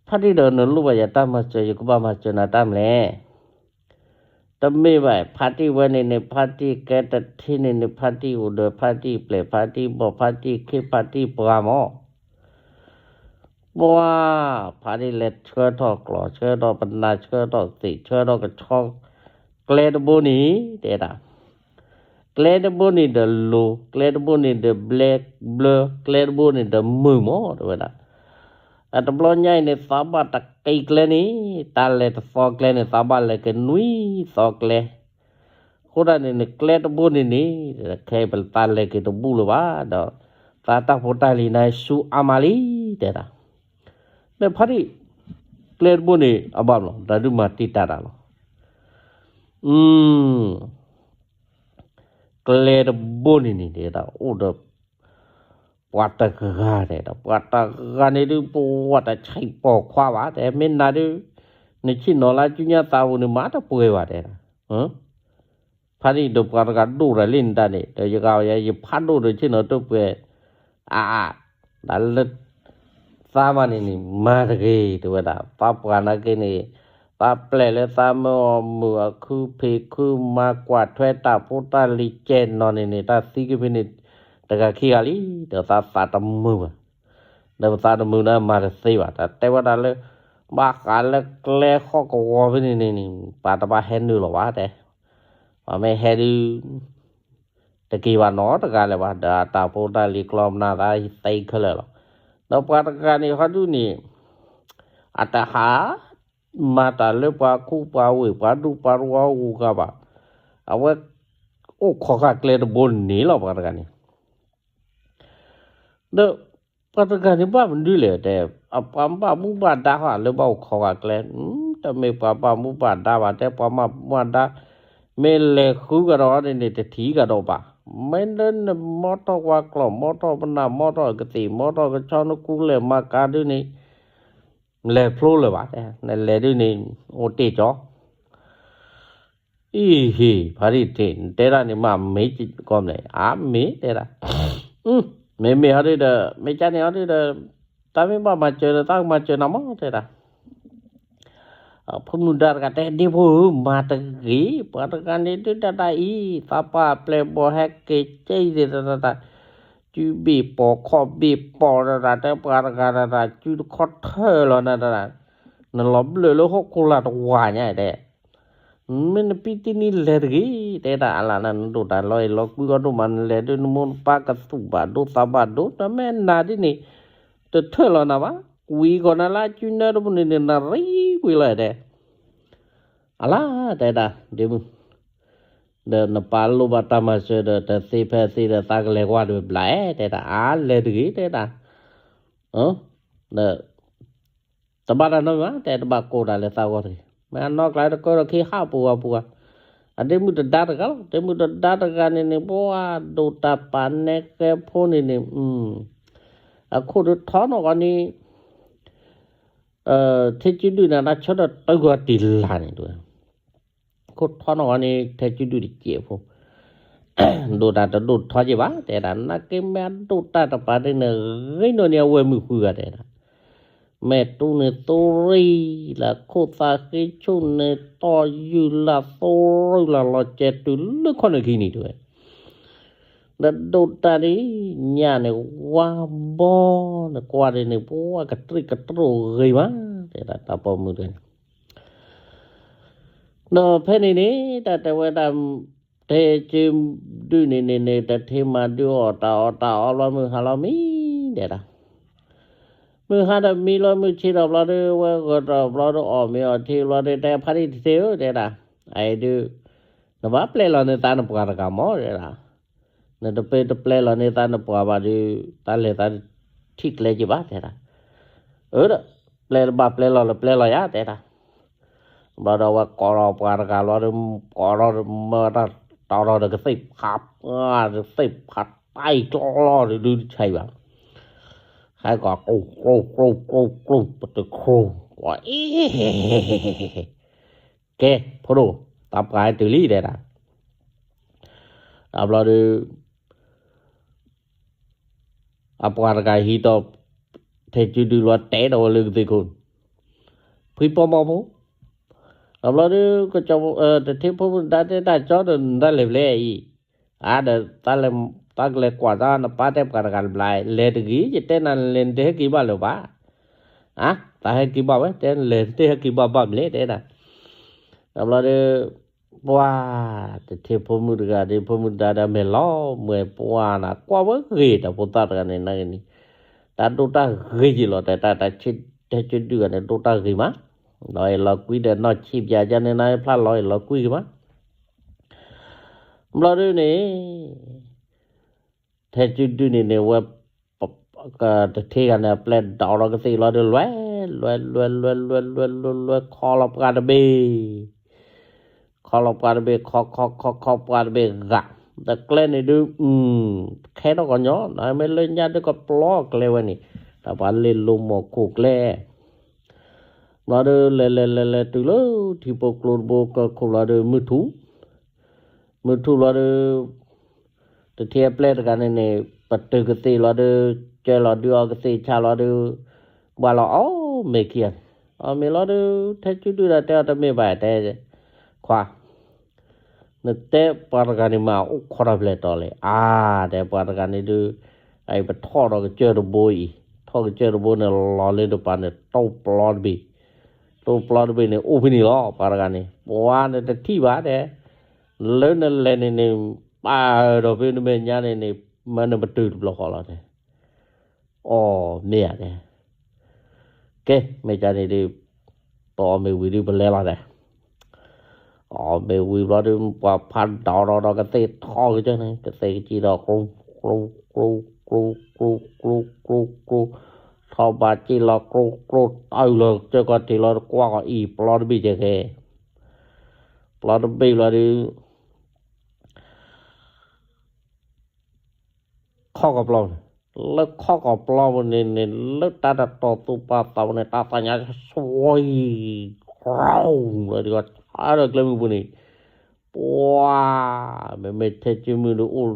ဖါတံၢ်ဒီးနလိၣ်ဘၣ်ယတၢ်မၤစၢၤ ယကဘၣ်မၤစၢၤနၤတၢ်မလဲၣ်, တမ့ၢ်ဘၣ် ဖါတံၢ်ဝဲန့ၣ်န့ၣ် ဖါတံၢ်ကဲတထံၣ်န့ၣ်န့ၣ် ဖါတံၢ်အိၣ်ဒီး ဖါတံၢ်ပျဲၢ် ဖါတံၢ်ဘီၣ် ဖါတံၢ်ခ့ ဖါတံၢ်ပှၤမး ပှၤ ဖါတံၢ်လဲၤဆှၢထီၣ်ကျီၢ် ဆှၢထီၣ်ပနၢ် ဆှၢထီၣ်သ့ၣ် ဆှၢထီၣ်ကဆီ ကျဲတဘိန့ၣ် တဲဒၣ်, ကျဲတဘိန့ၣ်ဒီးလိၤ ကျဲတဘိန့ၣ်ဒီးဘျဲဘျၢ ကျဲတဘိန့ၣ်ဒီးမုာ်မး တဲဝဲဒၣ်. အတဘျီညါအံၤန့ၣ် သးဘၣ်တက့ၤကျဲန့ၣ်, တၢ်လဲၤတသီကျဲန့ၣ် သးဘၣ်လဲၤကနွံသီကျဲ, အဃိဒၣ်န့ၣ်န့ၣ် ကျဲတဘိန့ၣ်န့ၣ်, ခဲအံၤပသးလဲၤက့ၤတဘူၣ်လၢၤဘၣ်ဒီး, သးတၢ်ဖိတၢ်လံၤန့ၣ်ဆူအါမးလံ တဲဒၣ်, ဒီးဖါတံၢ်, ကျဲတဘိန့ၣ် အဘၣ်မနုၤ တၢ်ဒုးမၤတံာ်တာ်တၢ်လီၤ. အ ကျဲတဘိန့ၣ်န့ၣ် တဲဒၣ် အိၣ်ဒီး ပှၤတဂၤ တဲဒၣ်, ပှၤတဂၤန့ၣ်ဒုး ပဝဲတဆံးပိာ်ခွါဘၣ် တဲ, မ့ၢ်နၤဒုး နဆ့ၣ်နီၤလၢကၠူညါသးပူၤန့ၣ် မၤတပှဲၤဘၣ် တဲဒၣ်. ဖါတံၢ်ဒီးပှၤတဂၤဒိၣ်တၢ်လံန့ၣ်တၢ်န့ၣ် ဒီးယဂၤယဖးဒိၣ်ဒီးဆ့ၣ်နီၤတပှဲၤ အါအါ, တၢ်လၢ သးမၤန့ၣ်န့ၣ် မၤတဂ့ၤ တဲဝဲဒၣ်, သးပှၢ်နာ်က့န့ၣ် သးပျဲၢ်လၢသးမၢအီၤမုာ်အခုဖံးခုမၤကွၢ်ထွဲတၢ်ဖိတၢ်လံၤကဲနီၤန့ၣ်န့ၣ် တၢ်သံကဖဲန့ၣ် တဂၤခံဂၤလံ, ဒီးသးသးတမုာ်ဘၣ်, ဒီးပသးတမုာ်န့ၣ်မၤတသ့ဘၣ်, တၢ်တဲဝဲဒၣ်လၢ ဘၣ်ဃးလၢကျဲဃီကဝီၤဖဲန့ၣ်န့ၣ်န့ၣ် ပှၤတဘၣ်ဟဲနုာ်လီၤဘၣ် တဲ, ပှၤမ့ၢ်ဟဲဒုး တက့ၤဘၣ်နီတဂၤလၢၤဘၣ်, ဒီးအတၢ်ဖိတၢ်လံၤကျီမနုၤသးသ့ခဲလၢာ်လီၤ. ဒီးပှၤတဂၤန့ၣ်ဟီဒုးန့ၣ် အတဟး မၤတၢ်လၢပှၤခိပှၤဝ့ၢ်ပှၤဒူပှၤဝီအဂီၢ်ဘၣ်, အဝဲ အိၣ်ခိးဃာ်ကျဲတဘိန့ၣ်လီၤ ပှၤတဂၤန့ၣ် ဒီး ပှၤတဂၤန့ၣ်ဘၣ်မနုၤလဲၣ် တဲ, အပှၤဘၣ်မူဘၣ်ဒါဟီလၢဘၣ်အိၣ်ခိးဃာ်ကျဲ, တမ့ၢ်ပှၤဘၣ်မူဘၣ်ဒါဘၣ် တဲ, ပှၤဘၣ်မူဘၣ်ဒါ မ့ၢ်လဲၤဃုကဒီးန့ၣ်န့ၣ် တထံၣ်ကဒီးဘၣ်, မ့ၢ်လၢနမီထီၣ်ပှၤကျီၢ် မီထီၣ်ပနၢ် မီထီၣ်ကသ့ၣ် မီထီၣ်ကဆီ နကူလဲၤမၤကၤဒုးန့ၣ် လဲၤဖျိလၢၤဘၣ်, နလဲၤဒုးန့ၣ် အိၣ်တ့ၢ်ကၠီ အံၤဟ့ၣ် ဖါတံၢ်ထံး နတဲဒၣ်န့ၣ်မ့ၢ်မ့ၢ်ကီၢ်မလဲၣ် အါမ့ၢ်တဲဒၣ်, မ့မ့ၢ်ဟီဒုဒီး မ့ၢ်ကန့ၣ်ဟီဒုဒီး တၢ်မ့ၢ်ဘၣ်မၤစၢၤဒီး သးကမၤစၢၤနၤမး တဲဒၣ်. ဖိမုၣ်ဒါတဂၤတဲ ဒ့ဖိဧၢ မၤတဂ့ၤ ပှၤတဂၤန့ၣ်ဒုးတၢ်တၢ်အံၤ သးပှၢ်ပျဲၢ်ဘီၣ်ဟဲက့ၤကဲအံၤတၢ်တၢ် စုဘ့ၣ်ပိာ်ခီၣ်ဘ့ၣ်ပိာ်တၢ်တၢ် တဲပှၤတဂၤတၢ်တၢ် စုတခီထၢၣ်လီၤနၤတၢ် နလီၤဘျၢၣ်လၢဟီၣ်ခိၣ်လာ်တဝၢ်ညါတဲ မ့ၢ်နပံတံနံလဲၤတဂ့ၤ တဲဒၣ်အလၢ်နၤ နဒိၣ်တၢ်လီၤအံၤလီၤကွံအီၤဒိၣ်မး နလဲၤဒုးနမိၢ်နပၢ်ကသူၣ်ဘၣ်ဒိသးဘၣ်ဒိ တမ့ၢ်နၤဒ်န့ၣ် တထၢၣ်လီၤနၤဘၣ် ဝံၤကီးနၤလၢအစုနၢတပူၤန့ၣ်န့ၣ် နရံကွံာ်လီၤတဲ အလၢ်တဲဒၣ် ဒ့မုၣ် ဒီးနပၢ်လိၣ်ဘၣ်တၢ်မၤစၢၤဒီး တသ့ဖဲသ့ဒီး သးကလဲၤကွၢ်တဘျီ တဲဒၣ် အါလဲၤတဂ့ၤ တဲဒၣ် ဒီး တဘၣ်တၢ်နီတမံၤဘၣ် တဲ တဘၣ်ကိၢ်တၢ်လၢသးဂီၢ်တဂ့ၤ မ့ၢ်အနီၢ်ကျါတကၢဒီးခံဟးပူၤဝါပူၤဝါ အဒ့မုၣ်တဒါတဂၤလီၤ ဒ့မုၣ်တဒါတဂၤန့ၣ်န့ၣ် ပှၤဒိၣ်တၢ်ပာ်နဲကဲဖိန့ၣ်န့ၣ် အခိၣ်ဒုးထီနီၢ်ဂီၤန့ၣ် ထဲကုဒုၣ်န့ၣ် တၢ်ဆၢထၢၣ်တဂီၤတံၢ်လၢ်န့ၣ် ခိၣ်ထီနီၢ်ဂီၤန့ၣ် ထဲကုဒုၣ်တစဲးဖိ ဒိၣ်တၢ်တဒိၣ်ထီက့ဘၣ် တဲဒၣ် နာ်က့မ့ၢ်အဒိၣ်တၢ်တပၤဒ်န့ၣ် ဂ့ၤနီၢ်န့ၣ် အဝဲမုၢ်ဃုဂၤတဲဒၣ် မဲာ်တူန့ၣ်သိရံလၢ ခိၣ်သးဃ့ဆိၣ်န့ၣ် တီၢ်ယုၢ်လၢသိရံလၢ လီၤစဲးတုၤလၢခီၣ်နၢၣ်ခံန့ၣ်တဲဝဲ ဒီးဒိၣ်တၢ်ဒ်ညၣ်န့ၣ် ဝါဘီန့ၣ် ကွၢ်ဒ်န့ၣ် ပှၤကတြံၣ်ကတြိာ်ဂ့ၤမး တဲဒၣ်တၢ်ပိာ်မုၣ်တဂၤန့ၣ် ဒီးဖဲန့ၣ်န့ၣ် တၢ်တဲဝဲဒၣ် ထဲကုဒုၣ်န့ၣ်န့ၣ်န့ၣ် တထံၣ်မၤဒုးအီၣ်တၢ်အီၣ်တၢ်အီလီၤ မုၢ်ဟါလီၤမံ တဲဒၣ် မုၢ်ဟါဒီးမံလီၤ မုၢ်ဆ့ၣ်ဒီးဘျီဒီး ဝဲဂီၤဒီးဘျီဒီး အီၣ်မ့ၤအီၣ်ထံဘျီဒီး တဲဖါတံၢ်တသ့ဧၢ တဲဒၣ် အအံၤဒုး နဘၣ်ပျဲလီၤန့ၢ်သးနပှၤတဂၤမး တဲဒၣ် နတပ့တပျဲလီၤန့ၢ်သးနပှၤဘၣ်ဒီး တၢ်လဲၤသးထံၣ်ကျဲက့ဘၣ် တဲဒၣ် အၢဒီး ပျဲတဘၣ်ပျဲလီၤလၢပျဲလီၤယၤ တဲဒၣ် ဘျီဒီးဝဲကိးထီၣ်ပှၤတဂၤလီၤဒီး ကိးထီၣ်ဒီးမၢတၢ်တီထီၣ်ဒီးကသ့ၣ်ဖး ကသ့ၣ်ဖးတၢ်အံၤကျီလီၤဒီးဒုးတဆံးဘၣ် ဟဲကီးကျိကျိကျိကျိကျိ ပတခူ ကွၢ်အံၤ ကဲ ဖိဒိၣ် တၢ်ပှၤဟဲတုၤလံ တဲဒၣ် တဘျီဒီး အပှၤတဂၤဟံးထီၣ် ထဲကုဒုလီၤတဲာ်ဒီးဝဲလၢကသ့ၣ်ခိၣ် ဖှံပိာ်မီဖိ တဘျီဒီး ကစီၤ တထံၣ်ဖိမုၣ်ဒါတဲတၢ်ကၠီဒီး နတၢ်လဲၤဖျဲအံၤ အါဒီး တၢ်ကလဲၤကွၢ်တၢ်နပၢ်တဲပှၤတဂၤတဘျီ လဲၤတဂ့ၤ ယတဲနၤလဲၤနတဟဲက့ၤဘၣ်လၢၤဘၣ် အါ တၢ်ဟဲက့ၤဘၣ်ဝဲ တဲလဲၤတဟဲက့ၤဘၣ်ဘၣ်မလဲၣ် တဲဒၣ် တဘျီဒီး ပှၤ တထံၣ်ဖိမုၣ်တဂၤဒီး ဖိမုၣ်ဒါဒီးမဲာ်လီၤ မွဲပှၤနၤ ကွၢ်ဝဲဂ့ၤတၢ်ဖိသၣ်တဂၤန့ၣ် နာ်က့န့ၣ် တၢ်ဒိၣ်တၢ်ဂ့ၤယံာ်လီၤ တဲတၢ် တၢ်ဆ့ ထဲကုဒုၣ်ဂၤန့ၣ် ဒိၣ်တၢ်ဂ့ၤမး, လီၤအံၤလီၤကွံဒီးနီၢ်ဆံးပၠးကန့ၣ် နဖျါလီၤအံၤလီၤကွံက့ၤမး. ဘျီဒုန့ၣ် ထဲကုဒုၣ်န့ၣ်န့ၣ် ဝဲ တထံဂၤန့ၣ် အပျဲၢ်ဒိးဒီးကသ့ၣ်လီၤဒု လွဲ လွဲ လွဲ လွဲ လွဲ လွဲ လွဲ လွဲ ခီလီၤပှၤတဘ့ၣ်, ခီလီၤပှၤတဘ့ၣ် ခီ ခီ ခီ ခီပှၤတဘ့ၣ်ဂၤ, တကျဲန့ၣ်ဒု ခဲထီၣ်ကညီ နမ့ၢ်လၢညါဒုကပျီကျဲဝဲန့ၣ်, တၢ်ပှၤလ့လိာ်မီၢ်ခိၣ်ကျဲ ဘျီဒု လဲၤလဲၤလဲၤလဲၤတုၤလၢထံဖိကျိတဘိကီၢ်ခိၣ်ဘျီဒု မုၢ်ထူၣ်, မုၢ်ထူၣ်ဘျီဒု တထံအပျဲၢ်တဂၤန့ၣ်န့ၣ် ပတုာ်ကသ့ၣ်လီၤဒု ကၢလီၤဒုအီကသ့ၣ်ဆါလီၤဒု ဘၣ်လီၤအီၣ်မ့ၤခံဂၤန့ၣ်, အီၣ်မ့ၤလီၤဒု ထဲကုဒုၣ်ဒီးတဲအီၤတမ့ၢ်ဘၣ်တဲ ခွါ နတဲပှၤတဂၤန့ၣ်မ့ၢ်အိၣ်ခိးထီၣ်ဖျဲၣ်တီၤလဲၣ်, အါ တဲပှၤတဂၤန့ၣ်ဒု အံၤပထီၣ်ဒီးကစၢၢ်တဘိအံၤ, ထီၣ်ကစၢၢ်တဘိန့ၣ် လီၤလၢတပၤန့ၣ် တိၢ်ပျီတဘ့ၣ်, တိၢ်ပျီတဘ့ၣ်န့ၣ် အိၣ်ဖဲန့ၣ်လီၤ ပှၤတဂၤန့ၣ်, ပှၤန့ၣ်တထံၣ်ဘၣ်တဲ, လၢနလဲၤန့ၣ်န့ၣ် ပာ်ဒီးဖဲနမဲာ်ညါန့ၣ်န့ၣ် မ့ၢ်နပတုာ်တဘျီဃီလီၤတဲ အီၣ်မ့ၤဧါတဲ, ကဲ မ့ၢ်ကန့ၣ်ဒုး ပအီၣ်မ့ၤဝံၤဒုးပလဲၤလီၤတဲ, အီၣ်မ့ၤဝံၤဘျီဒုး ပှၤဖးဒိၣ်ဒီးကသ့ၣ်ထီၣ်ကစၢၢ်န့ၣ် ကသ့ၣ်ကစံၣ်ဒီး ကျိ ကျိ ကျိ ကျိ ကျိ ကျိ ကျိ ကျိ ကျိ ထီၣ်ဘးစံၣ်လီၤ ကျိ ကျိ တၢ်အုၣ်လီၤ ကစၢၢ်ကီၢ်ထံးလီၤ တကွၢ်ဃီအံၤ ပျီတဘ့ၣ်ကဲကဲ ပျီတဘ့ၣ်ဘျီဒုး ခီၣ်ကပျီန့ၣ်, လၢခီၣ်ကပျီပူၤန့ၣ်န့ၣ် လၢတၢ်တတီၤသူၣ်ပာ်သးပူၤန့ၣ် တၢ်သးညါ စွံ ကရီ လီၤဒုး ဆါဒီးကျဲမုၢ်ပူၤန့ၣ်, ပှၤ မ့မ့ၢ်ထဲကုမုၢ်ဒုးအိၣ်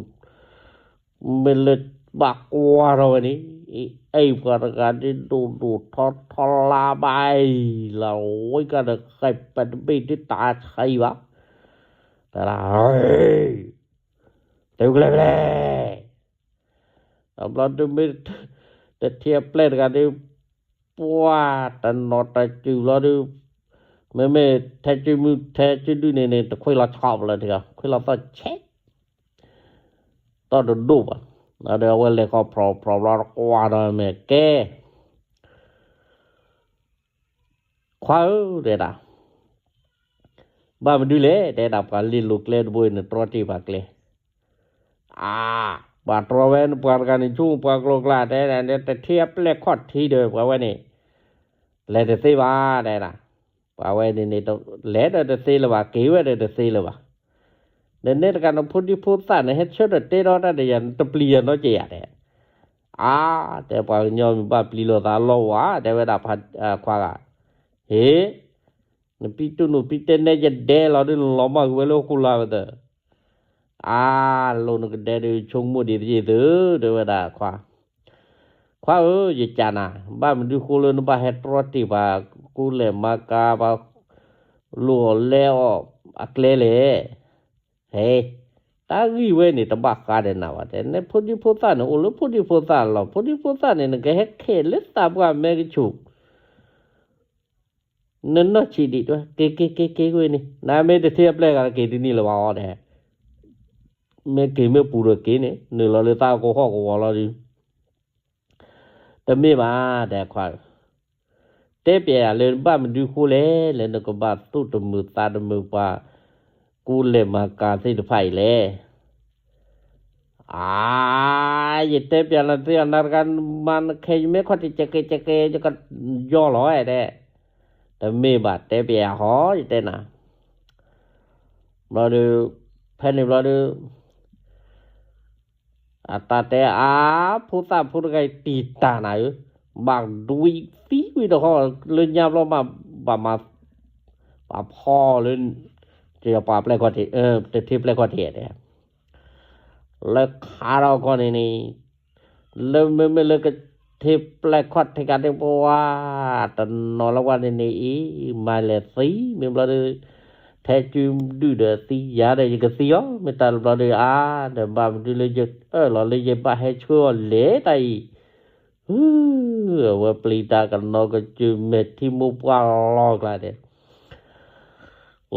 မ့ၢ်လၢဘၣ်ကွၢ်ထီၣ်ဝဲန့ၣ်, အံၤပှၤတဂၤဒုးဒိၣ်ဒိၣ်ထီထီလါဘၣ်အံၤ လၢဝဲကဒီးဃဲးပတဘ့ၣ်ဒုးတၢ်ဆံးဘၣ်, တၢ်လၢ တုၤကျဲဖဲလဲၣ်, တဘျီဒုးမ့ၢ် တထံအပျဲၢ်တဂၤဒုး ပှၤတနီၤတစုၢ်ဘျီဒုး မ့မ့ၢ်ထဲကုမုၢ်ထဲကုဒုၣ်န့ၣ်န့ၣ် တခွ့လီၤဆီၣ်ပလၢတဂၤ ခွ့လီၤသီၣ်ဆဲး သီၣ်တဒိၣ်ဘၣ်, ဒီးအဝဲလဲၤခီဖျိဖျိဘျီတကွၢ်ဒီးမ့ၢ်ကဲ ခွါဧၢ တဲဒၣ်, ဘၣ်မနုၤလဲၣ် တဲဒၣ် ပှၤလ့လိာ်ကျဲတဘိအံၤ နတြီတ့ၢ်ပှၤကျဲ, အါ, ပှၤတြီဝဲပှၤတဂၤန့ၣ် ဆိကမိၣ်ပှၤကျိၤကျါ တဲဒၣ် တထံအပျဲၢ်ခီၣ်ထံးဒီး ပှၤဝဲန့ၣ် လဲၤတသ့ဘၣ် တဲဒၣ်, ပှၤဝဲန့ၣ်န့ၣ် လဲၤဒီးတသ့လၢၤဘၣ် က့ၤဝဲဒီးတသ့လၢၤဘၣ်, ဒီးနဲတဂၤနဖိဒံဖိသၣ်န့ၣ် ဟဲဆၢထၢၣ်တဲဒီးတၢ်ဒီးယၤ နတပျံၤယၤနီတစဲးယၤတဲ အါ, တဲပှၤကညီမ့ၢ်ဘၣ်ပျံၤလိာ်သးလီၤဝဲ တဲဝဲဒၣ်ခွါဂၤ, ဟ့ၣ်, နပံတူၢ်နူၢ်ပံတဲနဲယဒဲလီၤဒုး နလီၤမၢ်ကွံာ်ဝဲလၢဟီၣ်ခိၣ်လာ်ဝဲသၢ, အါ, လိၣ်နကဒဲဒုး ဆိကမိၣ်ဒံးတယံာ်သု, တဲဝဲဒၣ်ခွါ, ခွါဧၢ ယကးနၤ, ဘၣ်မနုၤဃိလၢနဘၣ်ဟဲတြီတ့ၢ်ပှၤ ကူလဲၢ်မၤကၤ ပှၤလိၢ်အီၣ်လဲအီၣ်အကျဲလဲၣ် ဟဲ, တၢ်ဂ့ၢ်ဝဲန့ၣ် တဘၣ်ဃးဒီးနၤဘၣ်တဲ, နဖိဒံဖိသၣ်န့ၣ် အိၣ်လၢဖိဒံဖိသၣ်လီၤ, ဖိဒံဖိသၣ်န့ၣ် နကဟဲခဲလၢာ်သးပှၢ်မဲကဆူၣ်, နနီၢ်ဆံးဒံးတဝဲ က့ၤက့ၤက့ၤက့ၤကွံာ်န့ၣ် နမ့ၢ်တထံအပျဲၢ်ဂၤက့ၤတန့ၢ်လၢၤဘၣ်အီၤဒဲး, မ့ၢ်က့ၤမ့ၢ်ပူၤဒီးက့ၤန့ၣ် နုာ်လီၤလၢသးကဟီၣ်ကဝီၤလီၤဒုး တမ့ၢ်ဘၣ် တဲခွါ, တဲပျဲယၤလၢဘၣ်မနုၤဃိလဲၣ် လၢနကဘၣ်သူၣ်တမုာ်သးတမုာ်ပှၤ ကူလဲၢ်မၤကၤသ့ၣ်တဖၣ်အံၤလဲၣ်. အါ, ယတဲပျဲနၤသ့အီၤ နၤတဂၤမၤနခဲ ယမ့ၢ်ခီၣ်ထံးကဲကဲကဲကဲ ယကယီလီၤဝဲဒဲး, တမ့ၢ်ဘၣ် တဲပျဲယၤဟီ ယတဲနၤ ဘျီဒုး ဖဲန့ၣ်ဘျီဒုး အတၢ်တဲအါ, ဖိသၣ်ဖိတဂၤအံၤတံာ်တာ်နၤဧၢ, ဘၣ်ဒွံသံဝံၤတခီ လၢညါဘျီမး ဘၣ်မၤ ဘၣ်ဖီလၢ ပှၤပျဲၢ်ခီၣ်ထံး တထံပျဲၢ်ခီၣ်ထံးတဲ လၢခါထီၣ်ခီန့ၣ်န့ၣ် လၢမ့မ့ၢ်လၢကထံပျဲၢ်ခီၣ်ထံးကးဒုးပဝါ တနီၤလၢဝဲန့ၣ်န့ၣ်အံၤ မၤလဲၤသံ မ့ၢ်ဘျီဒုး ထဲကုဒုၣ်ဒီးသံယၤဒီး ယကသံအီၤ မ့ၢ်တၢ်လၢဘျီဒုးအါ ဒီးဘၣ်မနုၤလၢယအၢၣ်လီၤလၢယဘၣ်ဟဲဆှၢအီၤလဲၤတၢ်အံၤ အဝဲပျံၤတၢ်ကနီၤကစၢၢ်မဲာ်ထံမိၢ်ပှၢ်လီၤကျါဒီး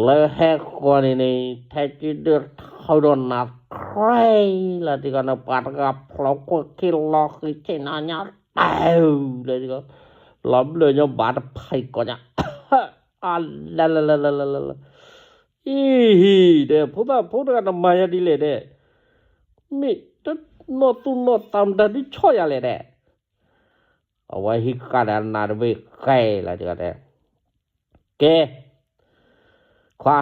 လၢဟဲဃီန့ၣ်န့ၣ် ထဲကုဒုၣ်ထီၣ်ဒီးနၤ ခြဲလီၤတံၢ်ကီးန့ၣ် ပှၤတဂၤဖျိးကွၢ်ခံလီၤဃံးဆ့ၣ်နီၤညါ အၢ လီၤဘျၢၣ်ညီဘၣ်တဖၣ်အံၤကိးညါ, အလလလလလလလ, အံၤဟံၣ် တဲ ဖိသၣ်ဖိတဂၤနမၤယၤဒ်လဲၣ်တဲ, မ့ၢ်တနီၢ်သူၣ်နီၢ်သးမတၤဒုးဆီၣ်ယၤလဲၣ်တဲ, အဝဲဟံးဃာ်ဒီးအနးတဘ့ၣ်ဃဲလီၤတဲ, ကဲ ခွါ,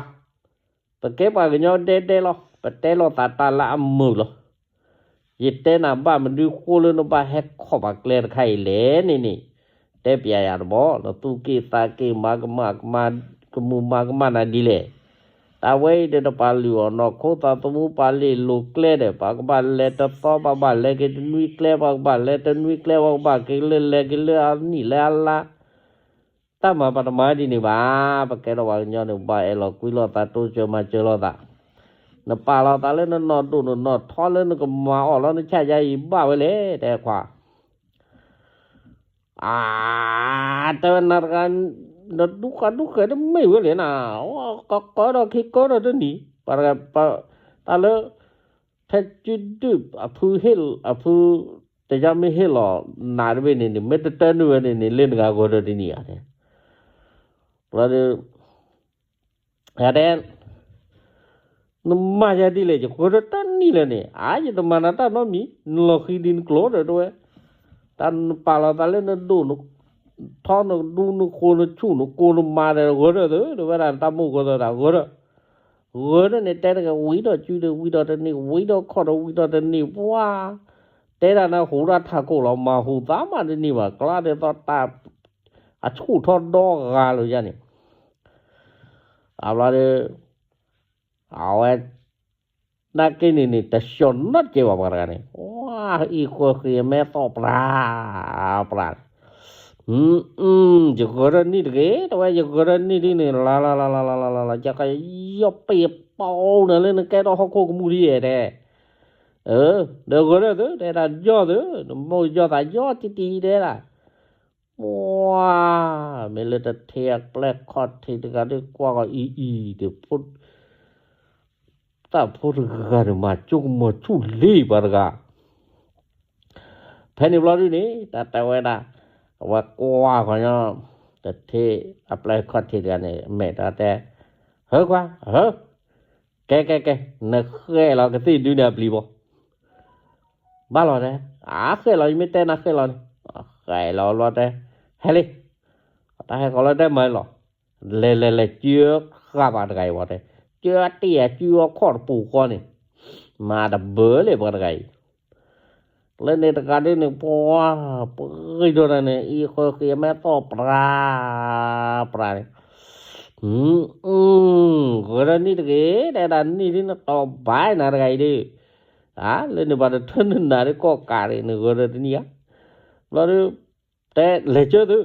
ပကဲပှၤကညီဒဲဒဲလီၤ, ပတဲလိာ်သးတၢ်လၢအမုာ်လီၤ. ယတဲနၤဘၣ်မနုၤဃိလၢနဘၣ်ဟဲခီၣ်ပှၤကျဲတခါအံၤလဲၣ်န့ၣ်န့ၣ်, တဲပျးယၤတဘျီ, နသူၣ်က့ၣ်သးက့ၣ်မၤကမၣ်ကမၣ်, ကမူၤမၤကမၣ်နၤဒ်လဲၣ်. တၢ်ဝဲအံၤဒီးတပာ်လုၢ်အီၣ်နီၢ်ခိ သးသမူပာ်လ့ၢ်လိၤကျဲဒီး ပှၤကဘၣ်လဲၤတသီ ပှၤဘၣ်လဲၤက့ၤတနွံကျဲ ပှၤကဘၣ်လဲၤတနွံကျဲ ပှၤကဘၣ်က့ၤလၢလဲၤက့ၤလၢအနံၣ်လၢအလါ တၢ်မၤပတမၤဒ်န့ၣ်ဘၣ်, ပကဲထီၣ်ပှၤကညီန့ၣ် ဘၣ်အဲၣ်လီၤကွံလိာ်သး တိစၢၤမၤစၢၤလိာ်သး, နပာ်လီၤသးလၢနနီၢ်ဒိၣ်နနီၢ်ထီလၢနကမၤအီၣ်လီၤနဆၣ်ယါအံၤဘၣ်ဝဲလဲၣ် တဲခွါ, အါ, တဲဝဲနၤတဂၤ, နဒူဃာ်ဒူဃဲၤတမ့ၢ်ဝဲလဲၣ်နၤ, ကကၢဒီးခံကၢဒီးတနံၤ, ပှၤတဂၤ, တၢ်လၢ ဖဲကုဒုၣ်အဖုဟ့ၣ်အဖု, တယါမ့ၢ်ဟ့ၣ်လီၤနၤတဘ့ၣ်န့ၣ်န့ၣ် မ့ၢ်တတၢနုာ်ဝဲန့ၣ်န့ၣ် လၢနဂၤဂီၤဒီးတနံၤဧါတဲ, ဘျီဒီး, ယတဲ, နမၤယၤဒ်လဲၣ် ယဂီၤဒီးတနံၤလၢၤန့ၣ် အါ ယတမၤနၤတၢ်နီတမံၤ နလီၤဃံဒ်နကျိၤဒီးတဝဲ, တၢ်နပာ်လီၤသးလၢနဒိၣ်န, ထီနဒူနဃိနဆူၣ်နကိၢ်နမၤဒီးဂီၤဒီးသု တဝဲဒၣ်တၢ်မိၢ်ဂီၤဒီးတၢ်ဂီၤဒီး ဂီၤဒီးန့ၣ် တဲတဂၤဝံၤဒီးစုဒီး ဝံၤဒီးတနံၤ ဝံၤဒီးခီၣ်ဒီး ဝံၤဒီးတနံၤ ပှၤ, တဲဒၣ်နဟူးဒၣ်ထးခိၣ်လီၤ မၤဟူးသးမးတနံၤဘၣ် ကျါဒ်သိးတၢ်, အဆူၣ်ထီၣ်ဒီဂၤလၢယၤန့ၣ်, အဘျီဒီး, အဝဲ, နာ်က့န့ၣ်န့ၣ် တဆှီနီတကဲဘၣ်ပှၤတဂၤန့ၣ် အံၤဃီဃ့မဲာ်သီၣ်ပြၤ, ပြၤ ယဂီၤဒီးနံၣ်တဂ့ၤ တဝဲယဂီၤဒီးနံၣ်ဒ်န့ၣ် လၢလၢလၢလၢလၢလၢလၢ ယကယီၢ်ပ့ၤပီနၤလၢ နကဲထီၣ်ဟီၣ်ခိၣ်ကမူဒ်ယဲၢ်တဲ, ဒီးဂီၤဒီးသု တဲဒၣ်ယီၢ်သု နမိၢ်ယီၢ်သးယီၢ်တံၢ်တံၢ်တဲဒၣ်, ပှၤ, မ့ၢ်လၢတထဲအပျဲၢ်ခီၣ်ထံးတဂၤဒီးကွၢ်ဂီၤအံၤအံၤဒီး တၢ်ဖိတဂၤန့ၣ် မၤကၠိကမီၤဆူၣ်လံပှၤတဂၤ, ဖဲန့ၣ်ဘျီဒုန့ၣ် တၢ်တဲဝဲဒၣ်, အဝဲကွၢ်ဃီညီ, တထ့အပျဲၢ်ခီၣ်ထံးတဂၤန့ၣ် မဲာ်တၢ်တဲ, ဟၢခွါ, ဟၢ, ကဲကဲကဲ, နဃဲလီၤကသ့ၣ်ဒုန့ၣ်အပျံၤဘီ, ဘၣ်လီၤတဲ, အဃဲလီၤ ယမ့ၢ်တဲနၤဃဲလီၤန့ၣ်, ဃဲလီၤဘျီတဲ, ဟဲလံ, တၢ်ဟဲဃီၤလၢတဲမၤလီၤ, လဲၤလဲၤလဲၤ ကၢဃာ်ပှၤတဂၤအံၤဝဲတဲ, ကၢတ့ၢ်အကၢအခီၣ်တပူၤဃီန့ၣ်, မၤတဘၢလံပှၤတဂၤအံၤ, လၢန့ၣ်တဂၤဒ်န့ၣ် ပှၤ, ပှၤဂ့ၤထီၣ်တၢ်န့ၣ် အံၤဃီဃ့မဲာ်သီၣ်ပြၤ, ပြၤန့ၣ်, ဂီၤဒီးနံၣ်တဂ့ၤ တဲဒၣ်နံၣ်ဒ်နတီၤဘၣ်နၤတဂၤအံၤဒ်, လၢန့ၣ်ပှၤတထၢနနၤဒ်ကီၢ်ကးဒ်န့ၣ် ဂီၤဒီးတနံၣ်ဧါ, ဘျီဒီး, တဲလဲၤကၢသု,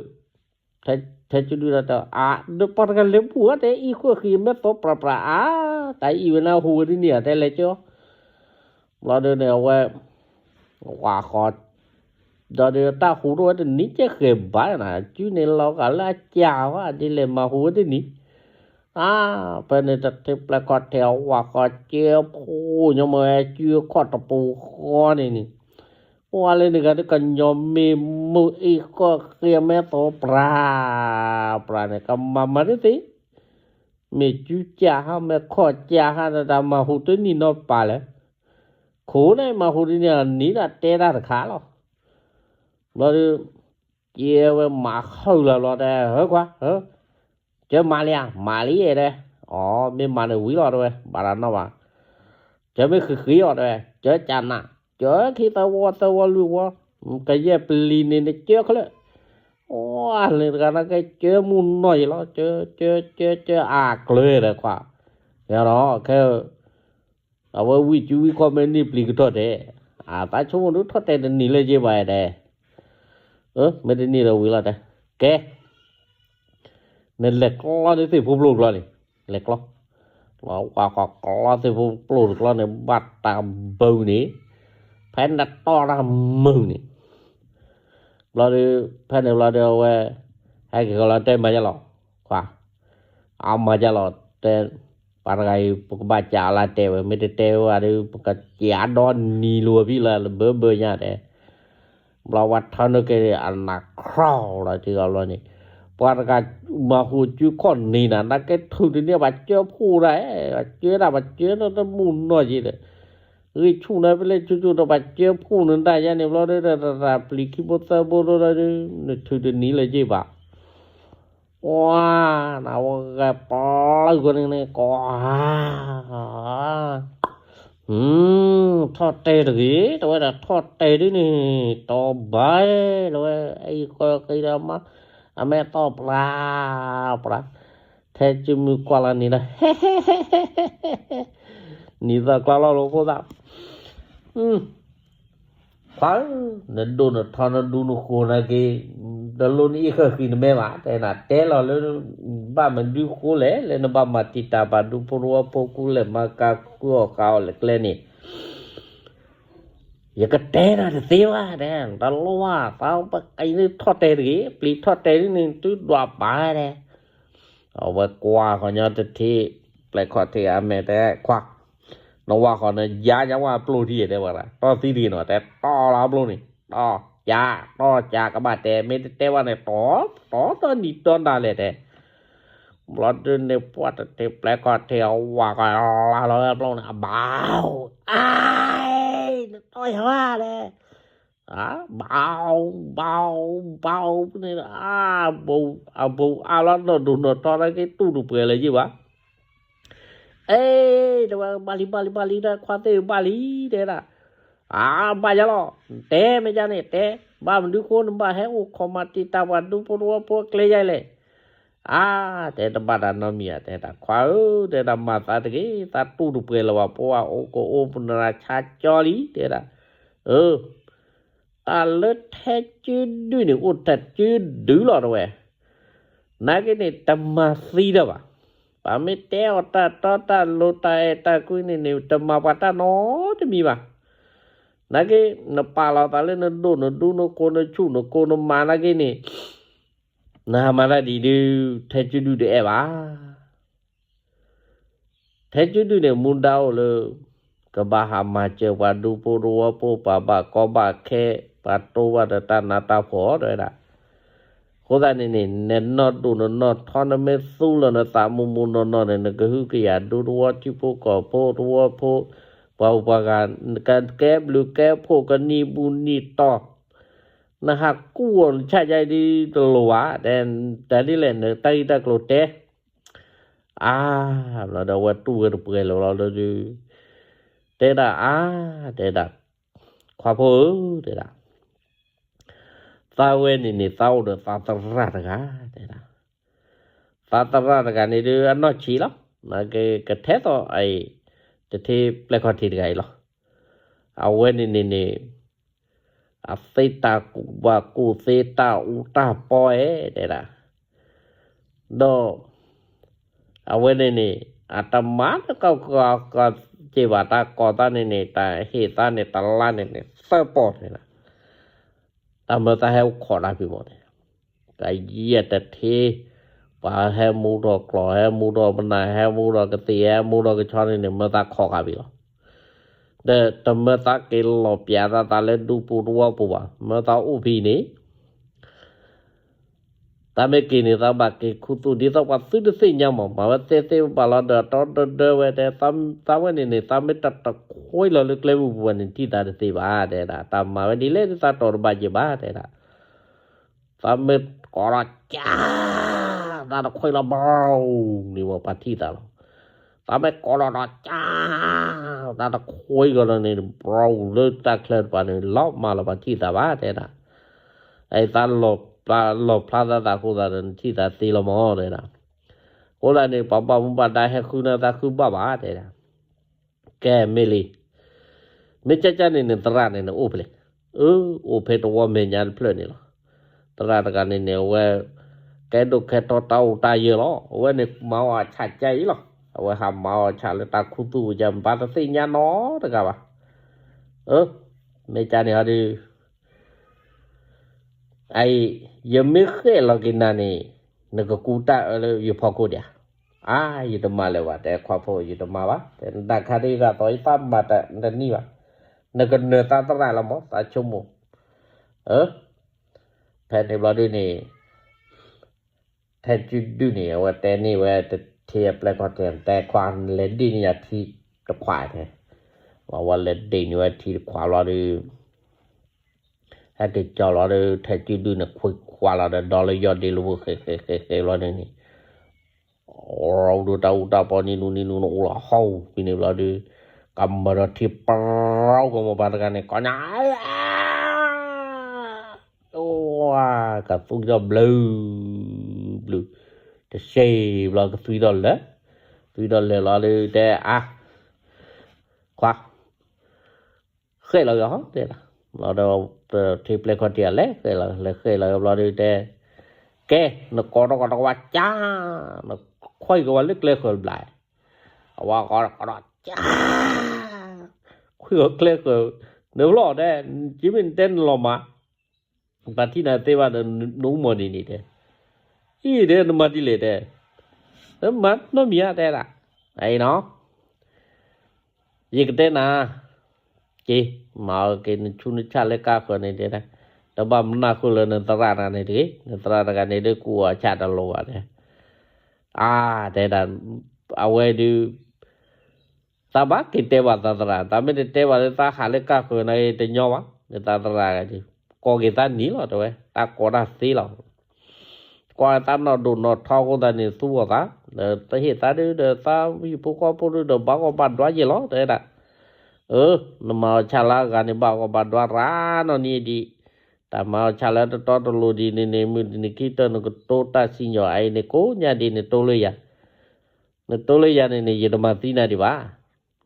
ထဲကဒုဒီးတဲ, ဒီးပှၤတဂၤလဲၤဘူၣ်ဧါ တဲအံၤဃီဃ့မဲာ်သီၣ်ပြၤပြၤအါ, တၢ်အံၤဝဲန့ၣ်ဟူးဝဲဒ်န့ၣ်ဧါ တဲလဲၤကၢ, ဘျီဒီးန့ၣ်အဝဲ, ဝၤဃီ ဒီးတၢ်ဟူးထီၣ်ဝဲတနံၤကဲဃဲၤဘၣ်နၤ ကုန့ၣ်လီၤဂာ်လၢအကၢ်ဝဲ ဒ်လဲၣ်မၤဟူးဝဲတနံၤ, အါ, ဖဲန့ၣ်တထ့ပျဲၢ်ခီၣ်ထံးအဝၤဃီကၢဖိ ညီမ့ၢ်ဝဲကၢခီၣ်တပူၤဃီန့ၣ်န့ၣ်, ပှၤလၢန့ၣ်ဂၤဒ်ကညီမ့ၢ်မုၢ်အံၤဃီဃ့မဲာ်သီၣ်ပြၤ, ပြၤန့ၣ် ကမၤမၤဒ်သ့, မ့ၢ်ကုကၢ်ဟါ မ့ၢ်ခီၣ်ကၢ်ဟါ တၢ်မၤဟူးတနံၤနီတပၤလဲၣ်, ခိၣ်န့ၣ်မၤဟူးတနံၤအနံၤဒၣ်တဲတၢ်တခါလီၤ, ဘျီဒီး, ကဲဝဲမၤဟုၣ်လီၤဘျီတဲ ဟၢခွါ, ကၢမၤလံဧါ မၤလံဧါတဲ, အီ မ့ၢ်မၤန့ၣ်ဝံၤလီၤတဲဝဲ ဘၣ်တၢ်နီၣ်ဘၣ်, ကၢမ့ၢ်ဃံးဃံးအီၤတဲဝဲ ကၢကၢနၤ, ကၢခံသၢဝီသၢဝီလွံၢ်ဝီ, ကယဲၢ်ပလံၤန့ၣ်နကၢချၢ, အီ လၢတဂၤနာ်က့ ကၢမုၢ်နီၢ်ယံၤလီၤ ကၢ, ကၢ, ကၢ, ကၢ, အါကျၢၤဒီးခွါ, ယဒီးခဲ အဝဲဝံၣ်စုဝံၣ်ခီၣ်မ့ၢ်န့ၢ်ပျံၤကထီၣ်တဲ, အသးဆိကမိၣ်ဒုးထီၣ်တဲတနံၤလၢယ့ဘၣ်တဲ, မ့ၢ်တနံၤဒီးဝံၤလီၤတဲ, ကဲ, နလဲၤကျီန့ၢ်သ့ၣ်ဖိပျိၢ်တကျီန့ၣ်, လဲၤကျီ, လီၤဝါဃီကျီသ့ၣ်ဖိပျိၢ်တကျီန့ၣ် ဘၣ်တၢ်ဘုးန့ၣ်, ဖဲနတီၢ်တၢ်မုာ်န့ၣ် ဘျီဒီး, ဖဲန့ၣ်ဘျီဒီးအဝဲ, ဟဲက့ၤကလီၤတဲမၤယါလီၤ, ခွါ, အမၤယါလီၤတဲ, ပှၤတဂၤအံၤ ပကဘၣ်ကးအီၤလၢတဲဝဲ မ့ၢ်တတဲဝဲဒီး ပကကးဒီနံၤလိာ်ဖံလၢဘၢဘၢညါတဲ, ဘျီဝဲထၢနုာ်က့ၤအနးခီလီၤ ထံဂီၤဘျီန့ၣ်, ပှၤတဂၤမၤဟူးစုခီၣ်န့ၢ်နၤ နာ်က့ထုးတန့ၢ် ပှၤကၢဖှိၣ်ဒၣ်, ပှၤကၢဒၣ် ပှၤကၢတမူနီၢ်က့ဒီး, ဂံၢ်ဆူၣ်နၤဖဲလဲၣ်ဆူၣ်ဆူၣ်ဒီး ပှၤကၢဖှိၣ်နတၢ်ယါန့ၣ် ဘျီဒီး တၢ်ပျံၤခံဘိသၢဘိဒီး နထုးတန့ၢ်လၢၤက့ဘၣ်. ဝါ, နဝဲဂဲၤပျၢ်ကွၢ်န့ၣ်န့ၣ် ကွၢ်, ထီၣ်တဲတဂ့ၤ, တဝဲဒၣ်ထီၣ်တဲဒ်န့ၣ် တီဘၣ်, တဝဲ အံၤဃီဃီဒီးမါ, အမဲာ်တီၢ်ပျၢ်, ပျၢ်, ထဲစုမုၢ်ကွၢ်လီၤန့ၣ်ဒီး နံၤသၢကျါလီၤလီၤဖိသၣ်, ခွါဧၢ, နဒိၣ်နထီနဒူနဃိနက့ၤ, တလိၣ်နအံၣ်ဃၢၤဃံနမဲဘၣ်, တဲနၤတဲလီၤလၢ ဘၣ်မနုၤဃိလဲၣ် လၢနဘၣ်မၤတံာ်တာ်ပှၤဒူဖိတဝီဖိ ကူလဲၤမၤကၤကူအီၣ်ဃာ်အီၣ်လဲၤကျဲန့ၣ်, ယကတဲနၤတသ့ဘၣ်, တဲ, တလိၣ်ဘၣ်, သးပကထီၣ်တဲတဂ့ၤ, ပျံၤထီၣ်တဲဒ်န့ၣ် သုဒွးပာ်တဲ အဝဲကွၢ်ဃီညီတထံၣ်, ပျဲၢ်ခီၣ်ထံးအမဲာ်တဲခွါ, နဝၤဃီနယါညါဝဲအပျိၢ်ထံၣ်တဲဝဲဒၣ်, တီၢ်သံတဂ့ၤနီၤ, တဲတီၢ်လီၤအပျိၢ်န့ၣ်, တီၢ်, ယါ, တီၢ်ယါကဘၣ်တဲ, မ့ၢ်တတဲဝဲန့ၣ် တီၢ်, တီၢ်တီၢ်နံၤတီၢ်နၤလဲၣ်တဲ, ဘျီဒုန့ၣ်ပှၢ်တထံၣ်ပျဲၢ်ခီၣ်ထံးအဝၤဃီလၢလီၤဝဲအပျိၢ်န့ၣ် အဘၣ်, အါ, နတီၢ်ယါဝဲလဲၣ် ဘၣ်, ဘၣ်, ဘၣ်န့ၣ်, အဘိ, အဘိအါလီၤနီၢ်ဒိၣ်နီၢ်ထီနာ်က့တူၢ်တပှဲၤလၢၤယ့ၢ်ဘၣ်, အ့, တဲဝဲ ဘၣ်လံ ဘၣ်လံ ဘၣ်လံ တၢ်ခွါသ့ၣ်ဘၣ်လံ တဲဒၣ်, အါ, ဘၣ်ယါလီၤ, တဲမ့ၢ်ယါန့ၣ် တဲ, ဘၣ်မနုၤဃိနဘၣ်ဟဲအိၣ်ခိးမၤတံာ်တာ်ပှၤဒူဖိတဝီဖိအကျဲယါလဲၣ် အါ, တဲတဘၣ်တၢ်နီတမံၤဧါ, တဲဒၣ်ခွါဧၢ, တဲဒၣ်မၤသးတဂ့ၤ, သးတူၢ်တပှဲၤလၢၤဘၣ်, ပှၤအိၣ်ကအိၣ်ပနၢ်ဆါကၠီလံ, တဲဒၣ်, အၢ, တၢ်လၢထဲကၠၢဒုန့ၣ် အိၣ်ထဲကၠၢဒုလီၤတဝဲ, နာ်က့န့ၣ် တမၤသံတၢ်ဘၣ်, ပှၤမ့ၢ်တဲအီၤတၢ်တီတၢ်လိၤတၢ်အဲၣ်တၢ်ကွံန့ၣ်န့ၣ် တမၤပှၤတၢ်နီတမံၤဘၣ်, နာ်က့ နပာ်လီၤသးလၢနဒိၣ်နဒူနကိၢ်နဆူၣ်နကိၢ်နမၤနာ်က့န့ၣ် နဟးမၤတၢ်ဒ်ဒုး ထဲကၠၢဒုတအဲၣ်ဘၣ်, ထဲကၠၢဒုန့ၣ် မူဒါအိၣ်လၢ ကဘၣ်ဟးမၤစၢၤပှၤဒူဖိတဝီဖိ ပှၤဘၣ်ကီဘၣ်ခဲ ပှၤတိဘၣ်ဒီးတၢ်နးတၢ်ဖှီၣ်တဲဝဲဒၣ်, အဃိသတးန့ၣ်န့ၣ် နနီၢ်ဒိၣ်နနီၢ်ထီ နမ့ၢ်သူလီၤနသးမူမူနီၢ်နီၢ်န့ၣ် နကဟုကယာ်ဒူသဝီထံဖိကီၢ်ဖိတဝီဖိ ပှၤဟူးပှၤဂၤ ကကဲဘျုးကဲဖှိၣ် ကနံၣ်ဘူနံၣ်တီၢ် နဟးကူၣ်အီၤနဆၣ်ယါဒ်တလိၤဘၣ်, တဲ, တၢ်ဒ်လဲၣ် နတၢ်ဂ့ၢ်တၢ်ကျိၤတဲ, အါ, ဘျီဒီးအဝဲတူၢ်ဝဲတပှဲၤလၢၤလီၤဒီး, တဲဒၣ်အါ, တဲဒၣ်, ခွါဖိဧၢ, တဲဒၣ်, သးဝဲန့ၣ်န့ၣ် သးအိၣ်ဒီးသးသရၣ်တဂၤ, တဲဒၣ်, သးသရၣ်တဂၤန့ၣ်ဒီး အနီၢ်ဆံးလီၤ, နာ်က့ ကထဲသိးအံၤ တထံၣ်ပျဲၢ်ခီၣ်ထံးတဂၤအံၤလီၤ. အဝဲန့ၣ်န့ၣ်န့ၣ် အသ့တၢ်ကူၣ်ဘၣ်ကူၣ်သ့ တၢ်အူတၢ်ပီအဲၣ် တဲဒၣ်, ဒီး အဝဲန့ၣ်န့ၣ် အတမၤလၢကီၢ်ကီၢ်ကီၢ်က့ဘၣ် တၢ်ကီၢ်သးန့ၣ်န့ၣ် တၢ်ဟ့ၣ်သးန့ၣ် တလါန့ၣ်န့ၣ် သၢပီၢ်တဲဒၣ်, တၢ်မၢသးဟဲအိၣ်ခိးတၢ်ဖံးမီၢ်န့ၣ် ကယဲၢ်တထံၣ် ပှၤဟဲမူထီၣ်ကျီၢ် ဟဲမူထီၣ်ပနၢ် ဟဲမူထီၣ်ကသ့ၣ် ဟဲမူထီၣ်ကဆီန့ၣ်န့ၣ် မၢသးခိးဃာ်ဖံးလီၤ. ဒီးတမၢသးက့ၤလီၤပျးသးသးလၢဒူပူၤတဝီပူၤဘၣ် မၢသးအိၣ်ဖံးန့ၣ် သးမ့ၢ်က့ၤန့ၣ် သးဘၣ်က့ၤခူသူၣ် ဒ်သိးပှၤသုတသ့ၣ်ညါမး မၤဝဲသ့သ့ပာ်လီၤဒီး တီတဒၢဝဲတဲ သးဝဲန့ၣ်န့ၣ် သးမ့ၢ်တတခွဲလီၤလၢကျဲမုၢ်ပူၤဘၣ်န့ၣ် ထံၣ်သးတသ့ဘၣ် တဲဒၣ် တၢ်မၤဝဲဒ်လဲၣ် သးတီၤတဘၣ်က့ၤဘၣ် တဲဒၣ် သးမ့ၢ်ကိးဒီးကၢ် သးတခွဲလီၤဘီ န့ၣ်ဝဲပှၤထံၣ်သးလီၤ. သးမ့ၢ်ကိးလီၤဒီးကၢ် သးတခွဲကီးလီၤန့ၣ် ဘီလၢတၢ်ချၢတပၤန့ၣ် လီၤမၢ်လီၤပှၤထံၣ်သးဘၣ် တဲဒၣ်. အသးလီၤဖျါသးသးအဃိသတးဒီး နထံၣ်သးသ့လီၤမးတဲဒၣ်. အဃိသတးန့ၣ် ပှၤဘၣ်မူဘၣ်ဒါဟဲဃုနၤသးဃုဘၣ်ဘၣ်တဲဒၣ်. ကဲမ့ၢ်လံ. မ့ၢ်ကၠၢ်ကၠၢ်န့ၣ်န့ၣ် သရၣ်န့ၣ်န့ၣ်အိၣ်ဖဲလဲၣ်. အၢ အိၣ်ဖဲတဝီမဲာ်ညါတဖျၢၣ်န့ၣ်လီၤ. သရၣ်တဂၤန့ၣ်န့ၣ် အဝဲ ကဲဒိၣ်ကဲထီတၢ်အိၣ်တၢ်ယၢၤလီၤ. အဝဲန့ၣ်မၤအီၣ်အဆၣ်ကၠၢ်အံၤလီၤ. အဝဲဟးမၤအီၣ်အဆၣ်လၢတၢ်ခူသူၣ်ပူၤကၠၢ် ပှၤတသ့ၣ်ညါနီတဂၤဘၣ်. အၢ မ့ၢ်ကၠၢ်န့ၣ်ဟီဒီး အအံၤ ယမ့ၢ်ဃဲၣ်လီၤက့ၤနၤန့ၣ် နကကူတၢ်အၢလၢယဖီခိၣ်ဒံးဧါ. အါ ယတမၤလၢၤဘၣ် တဲခွါဖိ ယတမၤဘၣ် တဲနတၢ်ခါဒ်ဂၤသီ ယသးမၤတနံၣ်ဘၣ်. နကနၢၤသးသရၣ်လီၤမး သးဆိကမိၣ်. အၢ ဖဲန့ၣ်ဘျီဒုန့ၣ် ထဲကုဒုန့ၣ် အဝဲတဲန့ၢ်ဝဲတထံအပျဲၢ်ခီၣ်ထံး တဲခွါ နလဲၤဒ့ၣ်န့ၢ်ယၤထံတခွးတဲ, အဝဲလဲၤဒ့ၣ်န့ၢ်ဝဲထံတခွးဘျီဒု ဟဲက့ၤကၠီလီၤဒီး ထဲကုဒုန့ၣ် ခွံခွါလီၤဒီး ဒီလၢယီၢ်ဒ့လၢဝဲဃဲဃဲဃဲဃဲဘျီဒုန့ၣ် အိၣ်ဒီးတၢ်အူတၢ်ပီနံၤလူနံၤလူနအိၣ်လီၤဟီၣ်ဖံန့ၣ်ဘျီဒု ကမၢဒီးထံပရီကမီၤပှၤတဂၤန့ၣ် ကီညါ အိၣ် ကသွံထီၣ်ဘျုး ဘျုး တစဲးဘျီကသွံထီၣ်လၢာ်, သွံထီၣ်လၢာ်လီၤဒုတဲ အါ ခွါ ဃဲလီၤဂ့ၤဟီတဲဒၣ်, ဘျီဒီး ထံပျဲၢ်ခီၣ်ထံးအလဲၤဃဲလီၤ လဲၤဃဲလီၤဘျီဒုတဲ ကဲ နကိးထီၣ်ကီးတကဝါကၠါ, နခွဲးကဝါလၢကျဲဃၢၤဘျါ, အဝဲကီးကီးဒီးကၠါ, ခွဲးကီးကျဲဃၢၤ, နဖျီၣ်တဲ ကမ့ၢ်နတဲနလီၤမး ပှၤထံၣ်နၤသ့ဘၣ်ဒီး နအိၣ်မီၤဒ်န့ၣ်တဲ, အံၤတဲနမၤဒ်လဲၣ်တဲ, နမၤနီတမံၤဧါတဲဒၣ်, အံၤနီၤ ယကတဲနၤ, က့ၤ မၤအီၤက့ၤ နဆူနဆၣ်လၢကါဃၢၤန့ၣ်တဲဒၣ်, တဘၣ်မနၢ်ဃုာ်လၢနသရၣ်တဂၤန့ၣ်တဂ့ၤ, နသရၣ်တဂၤန့ၣ်ဒုးကူၣ်အီၤဆၣ်တလိၤဘၣ်တဲ, အါ တဲဒၣ်, အဝဲဒုး သးဘၣ်က့ၤတဲဘၣ်သးသရၣ်, သးမ့ၢ်တတဲဘၣ်လၢသးဟးလၢကါဃၢၤန့ၣ်တညီဘၣ်, လၢသးသရၣ်ဂၤဒုး ကိးက့ၤသးနံၤလီၤတဲဝဲ, တၢ်ကိးတၢ်သ့လီၤ ကွၢ်သးနီၢ်ဒိၣ်နီၢ်ထီအဃိသတးန့ၣ် သူအီၤသး, ဒီးသဟ့ၣ်သးဒုးဒီးသးဟံၣ်ဖိဃီဖိဒုးဒီး ဘၣ်ဂီၢ်ဘၣ်ဒွါယဲၢ်လီၤ တဲဒၣ်, အၢ နမၤအီၤဆၣ်လၢအဂၤန့ၣ် ဘၣ်ဂီၢ်ဘၣ်ဒွါရၤနီၢ်နံၤဒံး, တၢ်မၤအီၤဆၣ်လၢတတီတလိၤဒံးန့ၣ်န့ၣ် မုၢ်တနံၤခံတၢၢ်နကတိၤတၢ်စံၣ်ညီၣ်အအံၤန့ၣ် ကိးညါဒံးနတိၤလၢယၤ, နတိၤလၢယၤန့ၣ်န့ၣ် ယတမၤသံနၤဒံးဘၣ်,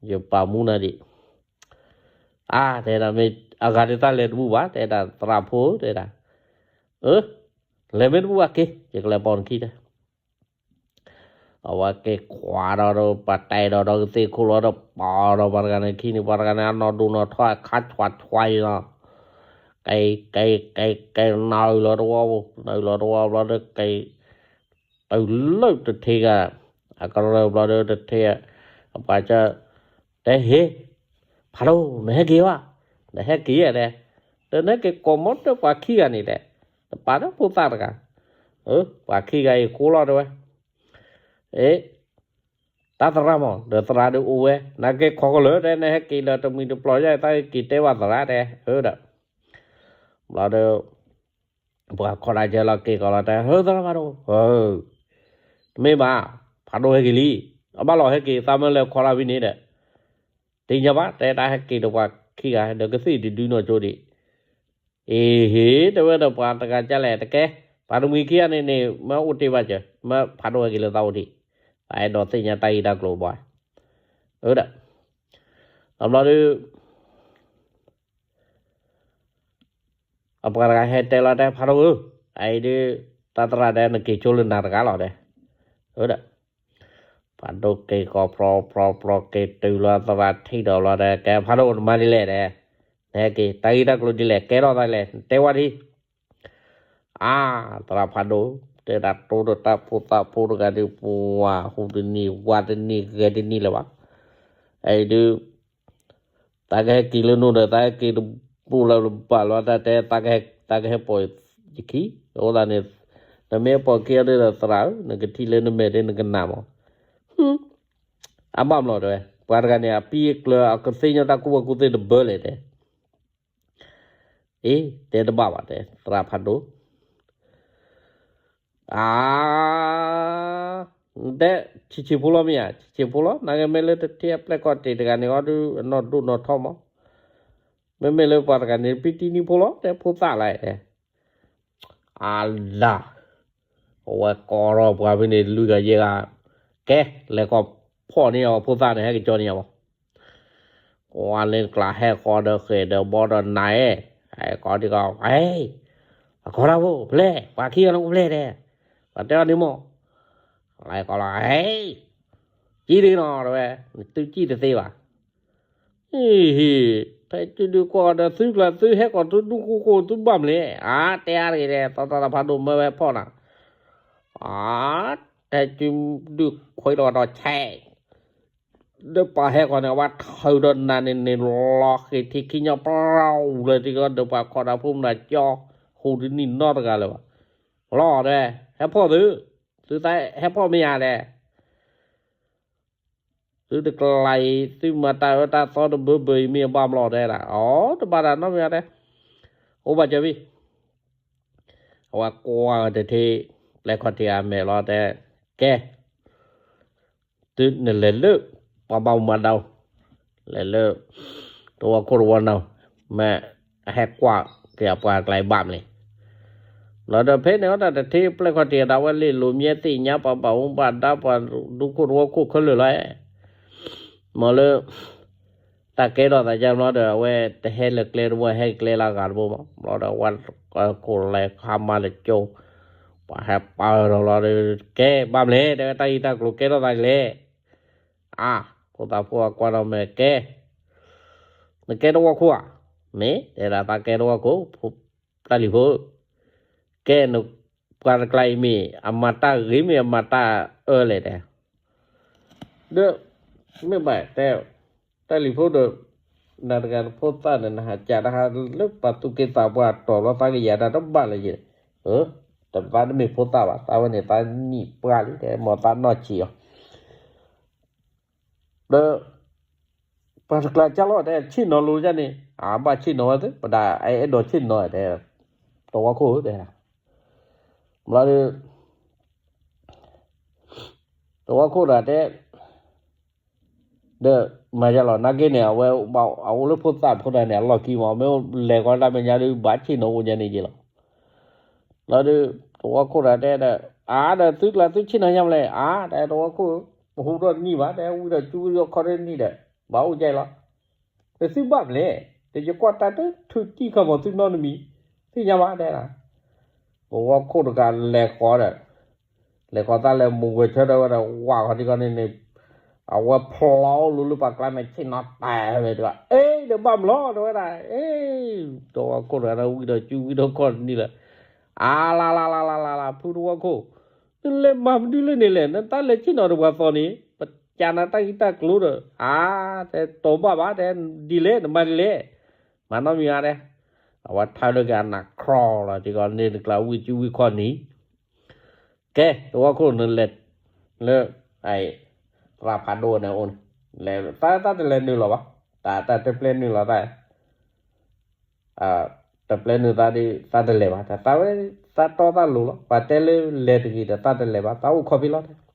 ယပာ်မူနၤဒံး အါ တဲဒၣ်မ့ၢ်အဂၤဒုးသးလဲၤတဘူၣ်ဘၣ် တဲဒၣ်သရၣ်ဖိ တဲဒၣ်, အၢ လဲၤမ့ၢ်တဘူၣ်ဘၣ်က့ၤ ယကလဲၤပိာ်နခံတဲ, အဝဲက့ၤခွါဒီးဒီး ပှၤတဲဒီးဒီးကသ့ၣ်ခိၣ်လီၤဒီး ပာ်ဒီးပှၤတဂၤန့ၣ်ခံန့ၣ် ပှၤတဂၤန့ၣ် အနီၢ်ဒိၣ်နီၢ်ထီအခါဆွးဆွးအံၤလီၤ, ကဲ ကဲ ကဲ ကဲ နၢ်အုၣ်လီၤတဝီပူၤ နၢ်အုၣ်လီၤတဝီဘျီဒီးကဲ တုၤလၢတထံဂၤ အကရၢၢ်ဘျီဒီးတထံ အပှၤက တဲဟ့ ဖးဒိၣ် နဟဲက့ၤဘၣ်, နဟဲက့ၤဧါတဲ, ဒီးနဟဲက့ၤကိးမီၤတၢၢ်ပှၤခံဂၤန့ၣ်တဲ, နပာ်ဒီးဖိသၣ်တဂၤ, ပှၤခံဂၤအံၤဃိလီၤတဲဝဲ, အ့ တၢ်သရၣ်မး ဒီးသရၣ်ဒုးအိၣ်ဝဲ နက့ၤခိးကလၢာ်တဲ နဟဲက့ၤဒီးတမံၤတပျီၢ်ယါ သးက့ၤတဲဘၣ်သရၣ်တဲ, ဒီး ဘျီဒီး ပှၤခိးတၢ်ကဲလီၤက့ၤကီးလီၤတဲ ဟၢသရၣ်ဖးဒိၣ် တမ့ၢ်ဘၣ်, ဖးဒိၣ်ဟဲက့ၤလံ, အဘၣ်လီၤဟဲက့ၤ သးမၢလဲၤခိးတၢ်ဖဲန့ၣ်ဒီး, တသ့ၣ်ညါဘၣ် တဲတၢ်ဟဲက့ၤဒီးပှၤခံဂၤ ဒီးကသ့ၣ်တဒုနီၢ်ကၠိဒံး, အ့ဟ့ တဲဝဲဒီးပှၤတဂၤကလဲၣ် တကဲ, ပှၤတမှံၤခံဂၤန့ၣ်န့ၣ် မ့ၢ်အိၣ်တ့ၢ်ဘၣ်စၢၤ မ့ၢ်ဖးဒိၣ်ဟဲက့ၤလၢသးအိၣ်ဒံး, ပအဲၣ်ဒိးသ့ၣ်ညါတၢ်ဂ့ၢ်တၢ်ကျိၤဘၣ်, အၢဒီး အဘျီဒီး အပှၤတဂၤဟဲတဲလီၤတဲ ဖးဒိၣ်ဧၢ, အအံၤဒုး တၢ်သရၣ်တဲ နက့ၤဆိလၢနၤတဂၤလီၤတဲ, အၢဒီး ဖးဒိၣ်က့ၤကီးဖြီဖြီဖြီက့ၤတုၤလီၤသရၣ်ထံၣ်ဒီးလီၤတဲ ကဲဖးဒိၣ်နမၤဒ်လဲၣ်တဲ, နဟဲက့ၤ တၢ်ဂ့ၢ်တၢ်ကျိၤဒ်လဲၣ် ကဲထီၣ်သးလဲၣ် နတဲဝဲဒံး အါ သရၣ်ဖးဒိၣ် တဲဒၣ်တိဒီးတၢ်ဖိသၣ်ဖိတဂၤဒုး ပှၤဟူးတနံၤ ဝါတနံၤ ဂဲၤတနံၤလၢၤဘၣ်, အအံၤဒုး သးကဟဲက့ၤလၢနအိၣ်ဒီး သးဟဲက့ၤတဘူၣ်လၢၤဘၣ်လီၤ တၢ်တဲ သးကဟဲပိာ်ယခံ, အဃိသတးန့ၣ် နမ့ၢ်ပိာ်ခံအီၤဒုးဒီးသရၣ်ဧၢ နကထံၣ်လၢနမဲာ်ဒုးနကနၣ်မး, အဘၣ်မနုၤတဲဝဲ ပှၤတဂၤန့ၣ် အပံအကျၢၤ အကသ့ၣ်ညါတၢ်ကူၣ်ဘၣ်ကူၣ်သ့တဘၢလဲၣ်တဲ အ့ တဲတဘၣ်ဘၣ်တဲ သရၣ်ဖးဒိၣ်, အါ တဲ ဆံးဆံးဖိလီၤမ့ၢ်ဧါ ဆံးဆံးဖိလီၤ နာ်က့မ့ၢ်လၢတထံၣ်အပျဲၢ်ကီၢ်တ့ၢ်တဂၤန့ၣ်အီၤဒုး အနီၢ်ဒိၣ်နီၢ်ထီမး, မ့မ့ၢ်လၢပှၤတဂၤန့ၣ် ပံတံနံဖိလီၤ တဲဖိသၣ်လၢတဲ အလၤ, အဝဲကိးထီၣ်ပှၤဖဲန့ၣ် လွံၢ်ဂၤယဲၢ်ဂၤ, ကဲ လဲၤကိးဖီၣ်န့ၢ်အီၤဖိသၣ်န့ၣ် ဟဲက့ၤကၠီန့ၢ်အီၤမး, ကွၢ်လၢကျါဟဲဃီဒီးဃဲၤဒီးဘီဒီးနၤ, ဟဲကိးဒံးကီး ဟဲ, အကိးတၢ်ဖိ ဖဲလဲၣ် ပှၤခံဂၤန့ၣ်အိၣ်ဖဲလဲၣ်တဲ, ပှၤတဲအီၤန့ၣ်မး, လဲၤကိးလီၤ ဟဲ, ကံၣ်တဂ့ၤနီၤ တဲဝဲ, နသုကံၣ်တသ့ဘၣ် ဟ့ၣ်ဟ့ၣ်, ဖဲကုဒုကွၢ်ဒီးသုကျါ သုဟဲကိးသုဒူၣ်ဃိဃိ သုဘၣ်မနုၤလဲၣ်, အါ တဲအါတဂ့ၤတဲ သီသီသီဖးဒိၣ်မၢဝဲဖီၣ်နၤ, အါ ဖဲကုဒုခွဲးဒီးဒီးဆဲး, ဒီးပှၤဟဲဃီန့ၣ် အဝဲထုးဒီးနးန့ၣ်န့ၣ် လီၤဃ့ၤထံခံညီပျီလၢတံၢ်ကီ ဒီးပှၤခိးတၢ်ဖိမုၣ်တၢ်ကၠီ ဟူးတနံၣ်နီတဂၤလၢၤဘၣ်. လီၤဒီး ဟဲဖီၣ်သု, သုသးဟဲဖီၣ်မ့ၢ်ဧါဒီး သုတကျါအံၤ သုမၤတၢ်အၢတၢ်သီတဘၢဘၢအံၤ မ့ၢ်အဘၣ်မလီၤတဲဒၣ်, အီ တဘၣ်တၢ်နီတမံၤဧါတဲ, အိၣ်ဘၣ်စၢၤဖံ, အဝဲကွၢ်တထံၣ် ပျဲၢ်ခီၣ်ထံးအမဲာ်လီၤတဲ, ကဲ သုနလဲၤလၢ ပှၤဘၣ်မူဘၣ်ဒါ, လဲၤလၢ သဝီခိၣ်တဝီနီၤ, မ့ၢ်အဟဲကွၢ်က့ၤအပှၤကျါအံၤဘၣ်မလဲၣ်. လီၤဒီးဖဲန့ၣ် အဝဲဒၣ်တထံၣ်ပျဲၢ်ခီၣ်ထံးအတၢ်ဝဲလ့ၣ်လိၤမ့ၢ်သ့ၣ်ညါပှၤဘၣ်မူဘၣ်ဒါ ပှၤဒူခိၣ်သဝီခိၣ်ခဲလၢာ်လီၤ. မ်လၢ တၢ်ကဲထီၣ်သးကမီၤဒီး အဝဲတဟဲလၢကျဲတဝီ ဟဲကျဲလၢအဂၤတဘိမး, ဘျီဒီးဝဲခိၣ်လဲၤခါမၤတကၠိ, ပှၤဟဲပာ်ဒီးလီၤဒီး ကဲဘၣ်မလဲၣ် တဲဝဲတၢ်ဂ့ၢ်တၢ်ကျိၤကဲထီၣ်သးလဲၣ်. အါ, ခိၣ်သးဖိအကွၢ်ဒီးမ့ၢ်ကဲ, နကဲတဝီခိၣ်ဧါ, မ့ၢ်တဲဒၣ်သးကဲတဝီခိၣ်, တၢ်လံၤဖိ, ကဲ နပှၤတကျါအံၤမ့ၢ် အမၤတၢ်ဂ့ၤမ့ၢ်အမၤတၢ်အၢလဲၣ်တဲ ဒီး မ့ၢ်ဘၣ်တဲ တၢ်လံၤဖိဒီး နၤတဂၤနဖိသၣ်န့ၣ် နဟးကးတဟါလၢပှၤသူၣ်က့သးပှၢ်တီၤလီၤသးကယၤတၢ်တဘၣ်လၢၤယဲ, တဘၣ်တမ့ၢ်ဖိသၣ်ဘၣ် သးဝဲန့ၣ်သးနံၣ်ပှၢ်လံ တဲ မ်သးနီၢ်ဆံးအီၤ ဒီး ပှၤတကျါကၢ်လီၤတဲ ဆ့ၣ်နီၤလိၤဒ်န့ၣ် အဘၣ်ဆ့ၣ်နီၤဝဲသ့ ပဒၣ်အဲၣ်ဒိးဆ့ၣ်နီၤတဲ တဝီခိၣ်တဲ ဘျီဒီး တဝီခိၣ်တဂၤတဲ ဒီးမၤယါလီၤ နာ်က့န့ၣ် အဝဲ အအိၣ်လၢဖိသၣ်ဖိတဂၤန့ၣ် အလီၢ်ခံမး မ့ၢ်လဲၤဃီတၢ်မဲာ်ညါဒီး ဘၣ်ဆ့ၣ်နီၤအိၣ်ညါန့ၣ်က့လီၤ. လီၤဒီး တဝီခိၣ်တဂၤတဲဒီး အါဒီးသုကျါသုဆ့ၣ်နီၤညါမလဲၣ် အါ တဲတဝီခိၣ် ပဟူထီၣ်တနံၣ်ဘၣ် တဲဝံဒီးကၠူဝံဒီးခီၣ်တနံၣ်ဒီး ဘၣ်အိၣ်ကၠဲလီၤ. ဒီးသုဘၣ်မလဲၣ် ဒီးယကွၢ်တၢ်တထုးတံၢ်ခီမီၤသုနီတမံၤ သ့ၣ်ညါဘၣ်တဲ တဝီခိၣ်တဂၤလဲၤဃီဒီး လဲၤဃီသးလဲၤမူဝဲဆၢထၢၣ်ဝဲဒီး ဝးဃီၤထံကီၢ်န့ၣ်န့ၣ် အဝဲဖျီအိၣ်လူၤလၢပှၤကျါန့ၣ် ဆ့ၣ်နီၤတဲဝဲဒီး အ့ ဒီးဘၣ်မလီၤ တဲဝဲဒၣ် အ့ တဝီခိၣ်တဂၤဒီးဝံဒီးကၠူဝံဒီးခီၣ်တနံၣ်လၢ အါလါလါလါလါလါလါ ဖုတဝီခိၣ် နလဲၤမၤမနုၤလၢန့ၣ်လဲၣ် နတၢ်လဲၤဆ့ၣ်နီၤဒီးပှၤသီန့ၣ် ပကးနၤတၢ်ဂံၢ်တၢ်ကျိၤဒီး အါ တဲတီၤဘၣ်ဘၣ် တဲဒ်လဲၣ် နမၤဒ်လဲၣ် မၤနီတမံၤဧါ တဲ အဝဲထါလၢကနၣ်ခြီလီၤ ထံကီၢ်န့ၣ်တကျါဝံကၠူဝံခီၣ်နံၣ် ကဲ တဝီခိၣ်နလဲၤ လၢ သရၣ်ဖးဒိၣ်န့ၣ်အိၣ်န့ၣ် လဲၤ သးသးတလဲၤနုာ်လီၤဘၣ် တၢ်တၢ်တပျဲနုာ်လီၤသး တပျဲနုာ်သးဒီး သးတလဲၤဘၣ် တၢ်သးဝဲ သးတီသးလိၤလီၤ ပှၤတဲလၢလဲၤတဂ့ၤဒီးသးတလဲၤဘၣ် သးအိၣ်ခီဖံးလီၤ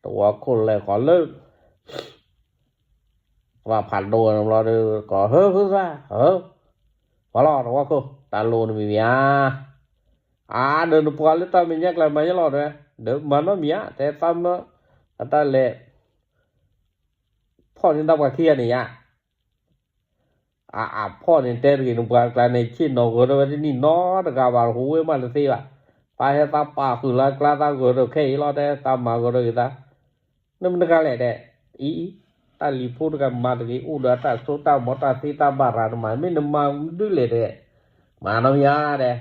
တဝီခိၣ်လဲၤဃီၤလၢ သရၣ်ဖးဒိၣ်န့ၣ်ဘျီဒီး ကီး ဟၢ ဖုသရၣ် ဟၢ ပှၤလီၤ တဝီခိၣ် တၢ်လိၣ်နမံၤမံၤဧါ အါ ဒီးနပှၤလၢတၢ်မဲာ်ညါကျါမၤယါလီၤတဲ ဒီးမၤနီတမံၤဧါ တဲသးမၢ အတၢ်လဲၤ ဖီၣ်န့ၢ်တၢ်ပှၤခံဂၤန့ၣ်ယါ အ အဖီၣ်န့ၣ်တဲတဂ့ၤ နပှၤကျါန့ၣ် ဆ့ၣ်နီၤဂၢၤဒီးဝဲတနံၣ်နီတဂၤဘၣ် ဟူးဝဲမးတသ့ဘၣ် သးဟဲသးပာ်ဃုာ်လၢကျါ သးဂၢၤဒီးခဲအံၤလီၤ တဲသးမၤဂၢၤဒီးဂ့ၤသး နမတဂၤလဲၣ်တဲ အံၤ တၢ်လံၤဖိတဂၤမၤတဂ့ၤ အိၣ်ဒီးတၢ်စိတၢ်ကမီၤ တၢ်သ့တၢ်ဘၣ်ရၤ နမၤ မ့ၢ်နမၤဒုလဲၣ်တဲ မၤနီတမံၤဧါတဲ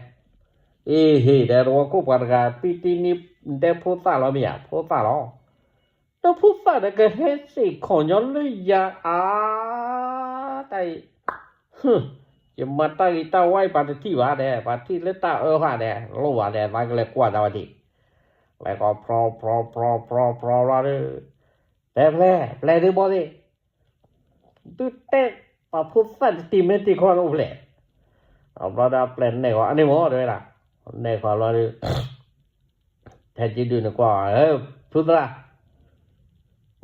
အ့ဟ့ၣ် တဲတဝီခိၣ်ပှၤတဂၤ ပံတံနံ နတဲဖိသၣ်လီၤမ့ၢ်ဧါ ဖိသၣ်လီၤ ဒီးဖိသၣ်ဒီးကဟဲစ့ၢ်ခီၣ်ညီလၢယၤအါ တၢ်အံၤ ယမၤတၢ်ဂ့ၤတၢ်ဝါအံၤ ပှၤတထံၣ်ဘၣ်တဲ ပှၤထံၣ်လၢတၢ်အၢဃာ်တဲ လိၣ်ဘၣ်တဲ သးကလဲၤကွၢ်တၢ်ဝဲဒၣ် လဲၤကီးဖြီဖြီဖြီဖြီဖြီလီၤဒီး တဲပျဲၢ် ပျဲၢ်ဒုးဘီသ့ၣ် သုတဲ ပှၤဖိသၣ်တတံၤမ့ၢ်တံၤခီအိၣ်ဖျဲၣ် အဘျီဒီးပျဲၢ်နဲၣ်ဃီၤ အန့ၣ်မ့ၢ်တဲဝဲဒၣ် နဲၣ်ဃီၤလီၤဒီး ထဲကံဒုးန့ၣ်ကွၢ် ဖုသရၣ်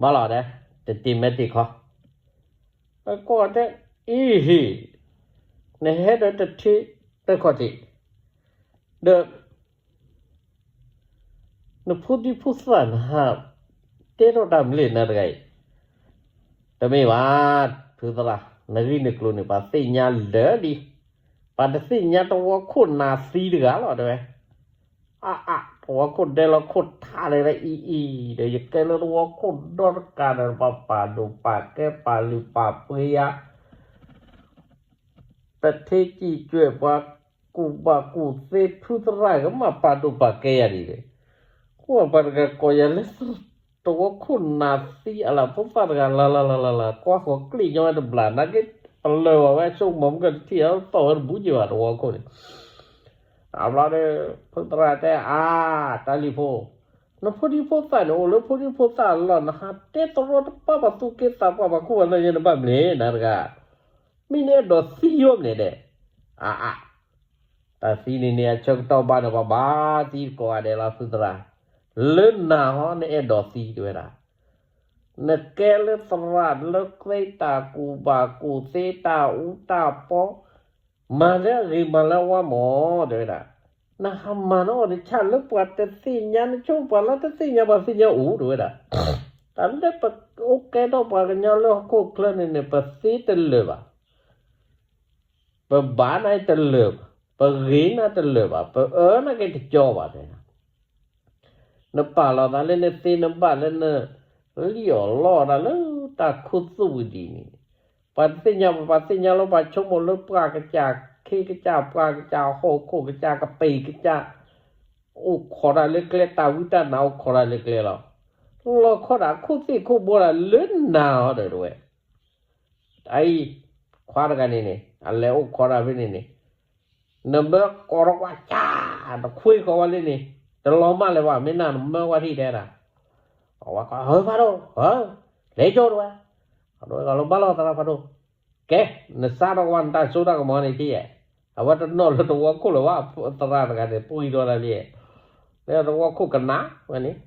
ဘၣ်လီၤတဲ တတံၤမ့ၢ်တံၤခီ ကွၢ်တဲ အံၤဟ့ၣ် နဟဲဒီးတထံၣ်တခီၣ်ထံး ဒီး နဖိဒံဖိသၣ်နဟး တဲထီၣ်တၢ်မနုၤလဲၣ်နတဂၤအံၤ တမ့ၢ်ဘၣ် ဖုသရၣ် နဂ့ၢ်နကျိၤန့ၣ် ပှၤသ့ၣ်ညါလၢာ်လံ ပှၤတသ့ၣ်ညါတဝီခိၣ်နၤသံတဂၤလီၤတဲဝဲ အါအါ တဝီခိၣ်ဒဲလီၤခိၣ်ထါလၢအံၤအံၤ ဒီးယကဲလၢတဝီခိၣ်ဒီတကးဒီး ပှၤပာ်ဒိၣ်ပာ်ကဲပာ်လုၢ်ပာ်ပှ့ၤယၤ တထ့ကံၢ်ကွဲၢ်ပှၤကူၣ်ဘၣ်ကူၣ်သ့ဖုသရၣ်ကမၤပာ်ဒိၣ်ပာ်ကဲယၤဒ်လဲၣ်. အိၣ်ပှၤတဂၤကိးယၤလၢ တဝီခိၣ်နးသံအလၢ်ဖိသၣ်တဂၤ လၢ်လၢ်လၢ်လၢ်လၢ် ကွၢ်ဃီၤကျ့ၣ်ညီဝဲတဘျီ နာ်က့ ပလၢၢ်ဝဲ ဆိကမိၣ်မ့ၢ်ကတထံၣ်အသီၣ်ဝဲတဘူးက့ၤဘၣ် တဝီခိၣ်န့ၣ် အဘျီဒီး ဖုသရၣ်တဲ အါ တၢ်လံၤဖိ, နဖိဒံဖိသၣ်န့ၣ် အိၣ်လၢဖိဒံဖိသၣ်အလီၢ် နဟးတဲတရီတပါပှၤသူၣ်က့သးပှၢ် ပှၤကူၣ်ပှၤလၢယဲ နဘၣ်မနုၤနၤတဂၤ, မ့ၢ်နအဲၣ်ဒိးသံယိၣ်မနုၤဒဲး, အါအါ တၢ်သံန့ၣ်န့ၣ် အဆၢကတီၢ်ဘၣ်န့ၣ် ပှၤဘၣ်သံကိးဂၤဒဲးလီၤ ဖုသရၣ်, လၢနၤဟီ နအဲၣ်ဒိးသံ တဲဝဲဒၣ်, နကဲလၢသရၣ်လၢသ့တၢ်ကူၣ်ဘၣ်ကူၣ်သ့တၢ်အူတၢ်ပီ, မၤလၢအဂ့ၤမၤလၢအဝါမး တဲဝဲဒၣ်, နဟးမၤနအီၣ်တဆၣ်လၢပှၤတသ့ၣ်ညါ နဆိပှၤလၢတသ့ၣ်ညါ ပှၤသ့ၣ်ညါအိၣ် တဲဝဲဒၣ်, တၢ်လၢပအိၣ်ကဲထီၣ်ပှၤကညီလၢဟီၣ်ခိၣ်ချၢန့ၣ်န့ၣ် ပသ့တလၢာ်ဘၣ် ပဘၣ်နၤတလၢာ်ဘၣ်, ပဂ့ၤနၤတလၢာ်ဘၣ်, ပအၢနၤက့ၤတကၠီဘၣ်တဲ, နပာ်လီၤသးလၢနသ့နဘၣ်လၢန လံၣ်အီၣ်လီအီၣ်တၢ်လၢတၢ်ခူသူၣ်ဝံၤဒ်န့ၣ်, ပှၤတသ့ၣ်ညါ ပှၤသ့ၣ်ညါလီၤ ပှၤဆိကမိၣ်လၢပှၤကစၢ်ခ့ကစၢ်ပှၤကစၢ်ဟီၣ်ခိၣ် ကစၢ်ကပ့ၤကစၢ် အိၣ်ခိးတၢ်လၢကျဲ တၢ်ဝံတၢ်နါအိၣ်ခိးတၢ်လၢကျဲလီၤ, လီၤခီဒၣ်ခိၣ်သ့ၣ်ခိၣ်ဘိဒၣ်လၢနၤအီၤဒီးတဝဲ အအံၤ ခွါတဂၤန့ၣ်န့ၣ် အလဲၤအိၣ်ခိးတၢ်ဖဲန့ၣ်န့ၣ်, နမၢကိးထီၣ်ကွၢ်ကၢ် တခွ့ဃီၤဝဲလံန့ၣ်, တလီၤမၢ်လၢၤဘၣ် မ့ၢ်နၤနမၢဝဲထံၣ်တဲဒၣ်, အဝဲကီး ဟၢဖးဒိၣ် ဟၢ, လဲၤကၠိတဝဲ, အဒိကီးလီၤဘၣ်လီၤသရၣ်ဖးဒိၣ်, ကဲ နစးထီၣ်ကွၢ်နတၢ်စိတၢ်ကမီၤန့ၣ်ထံၣ်ယဲ, အဝဲတနီၣ်လၢတဝီခိၣ်လၢၤဘၣ် သရၣ်တဂၤန့ၣ် ပှံၢ်ထီၣ်တၢ်လံ, လၢတဝီခိၣ်ကနၣ်ဝဲန့ၣ်,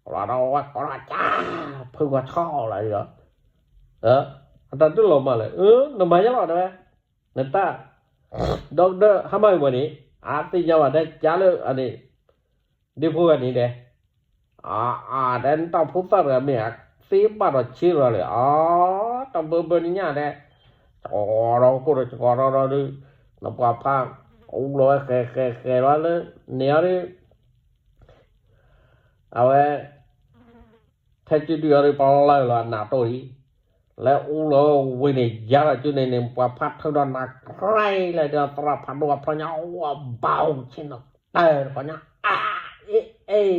အဝဲကိးထီၣ်ကၢ် ဖုဂီၤထီၣ်လီၤဒီး အတၢ်တလီၤမၢ်လၢၤ, နမၤယါလီၤတဲဝဲ, နတၢ် ဒီကဒၢဟါမၢ်ဂ့ၤမီၤန့ၣ် အသ့ၣ်ညါဘၣ်တဲကၢ်လၢအန့ၣ်, ဒ့ဖိဂၤန့ၣ်တဲ, အါ အါ တဲနတၢ်ဖိသၣ်တဂၤမ့ၢ်အသ့ဘၣ်ဒီးဆ့လီၤလၢၤ အါ တဘၢဘၢနညၣ်တဲ, ကီထီၣ်ခိၣ်ဒီးကီထီၣ်ဒီး နပှၤဖး အူလီၤဝဲဃဲဃဲဃဲလီၤလၢ န့ၣ်အီၤဒီး အဝဲ ထဲစုဒုအီၤဒီး ပလၢၢ်လီၤအနးတိၢ်အံၤ, လဲၤအူလီၤဝ့ၢ်န့ၣ် ယါလီၤစုန့ၣ်န့ၣ် ပှၤဖးထၢဒီးနၤကြဲလၢ သရၣ်ဖးဒိၣ်အဖျီညါ အိၣ်ဘၣ်အိၣ်ဆ့ၣ်နီၤ တၢ်တခီညါ အါ အ့ အ့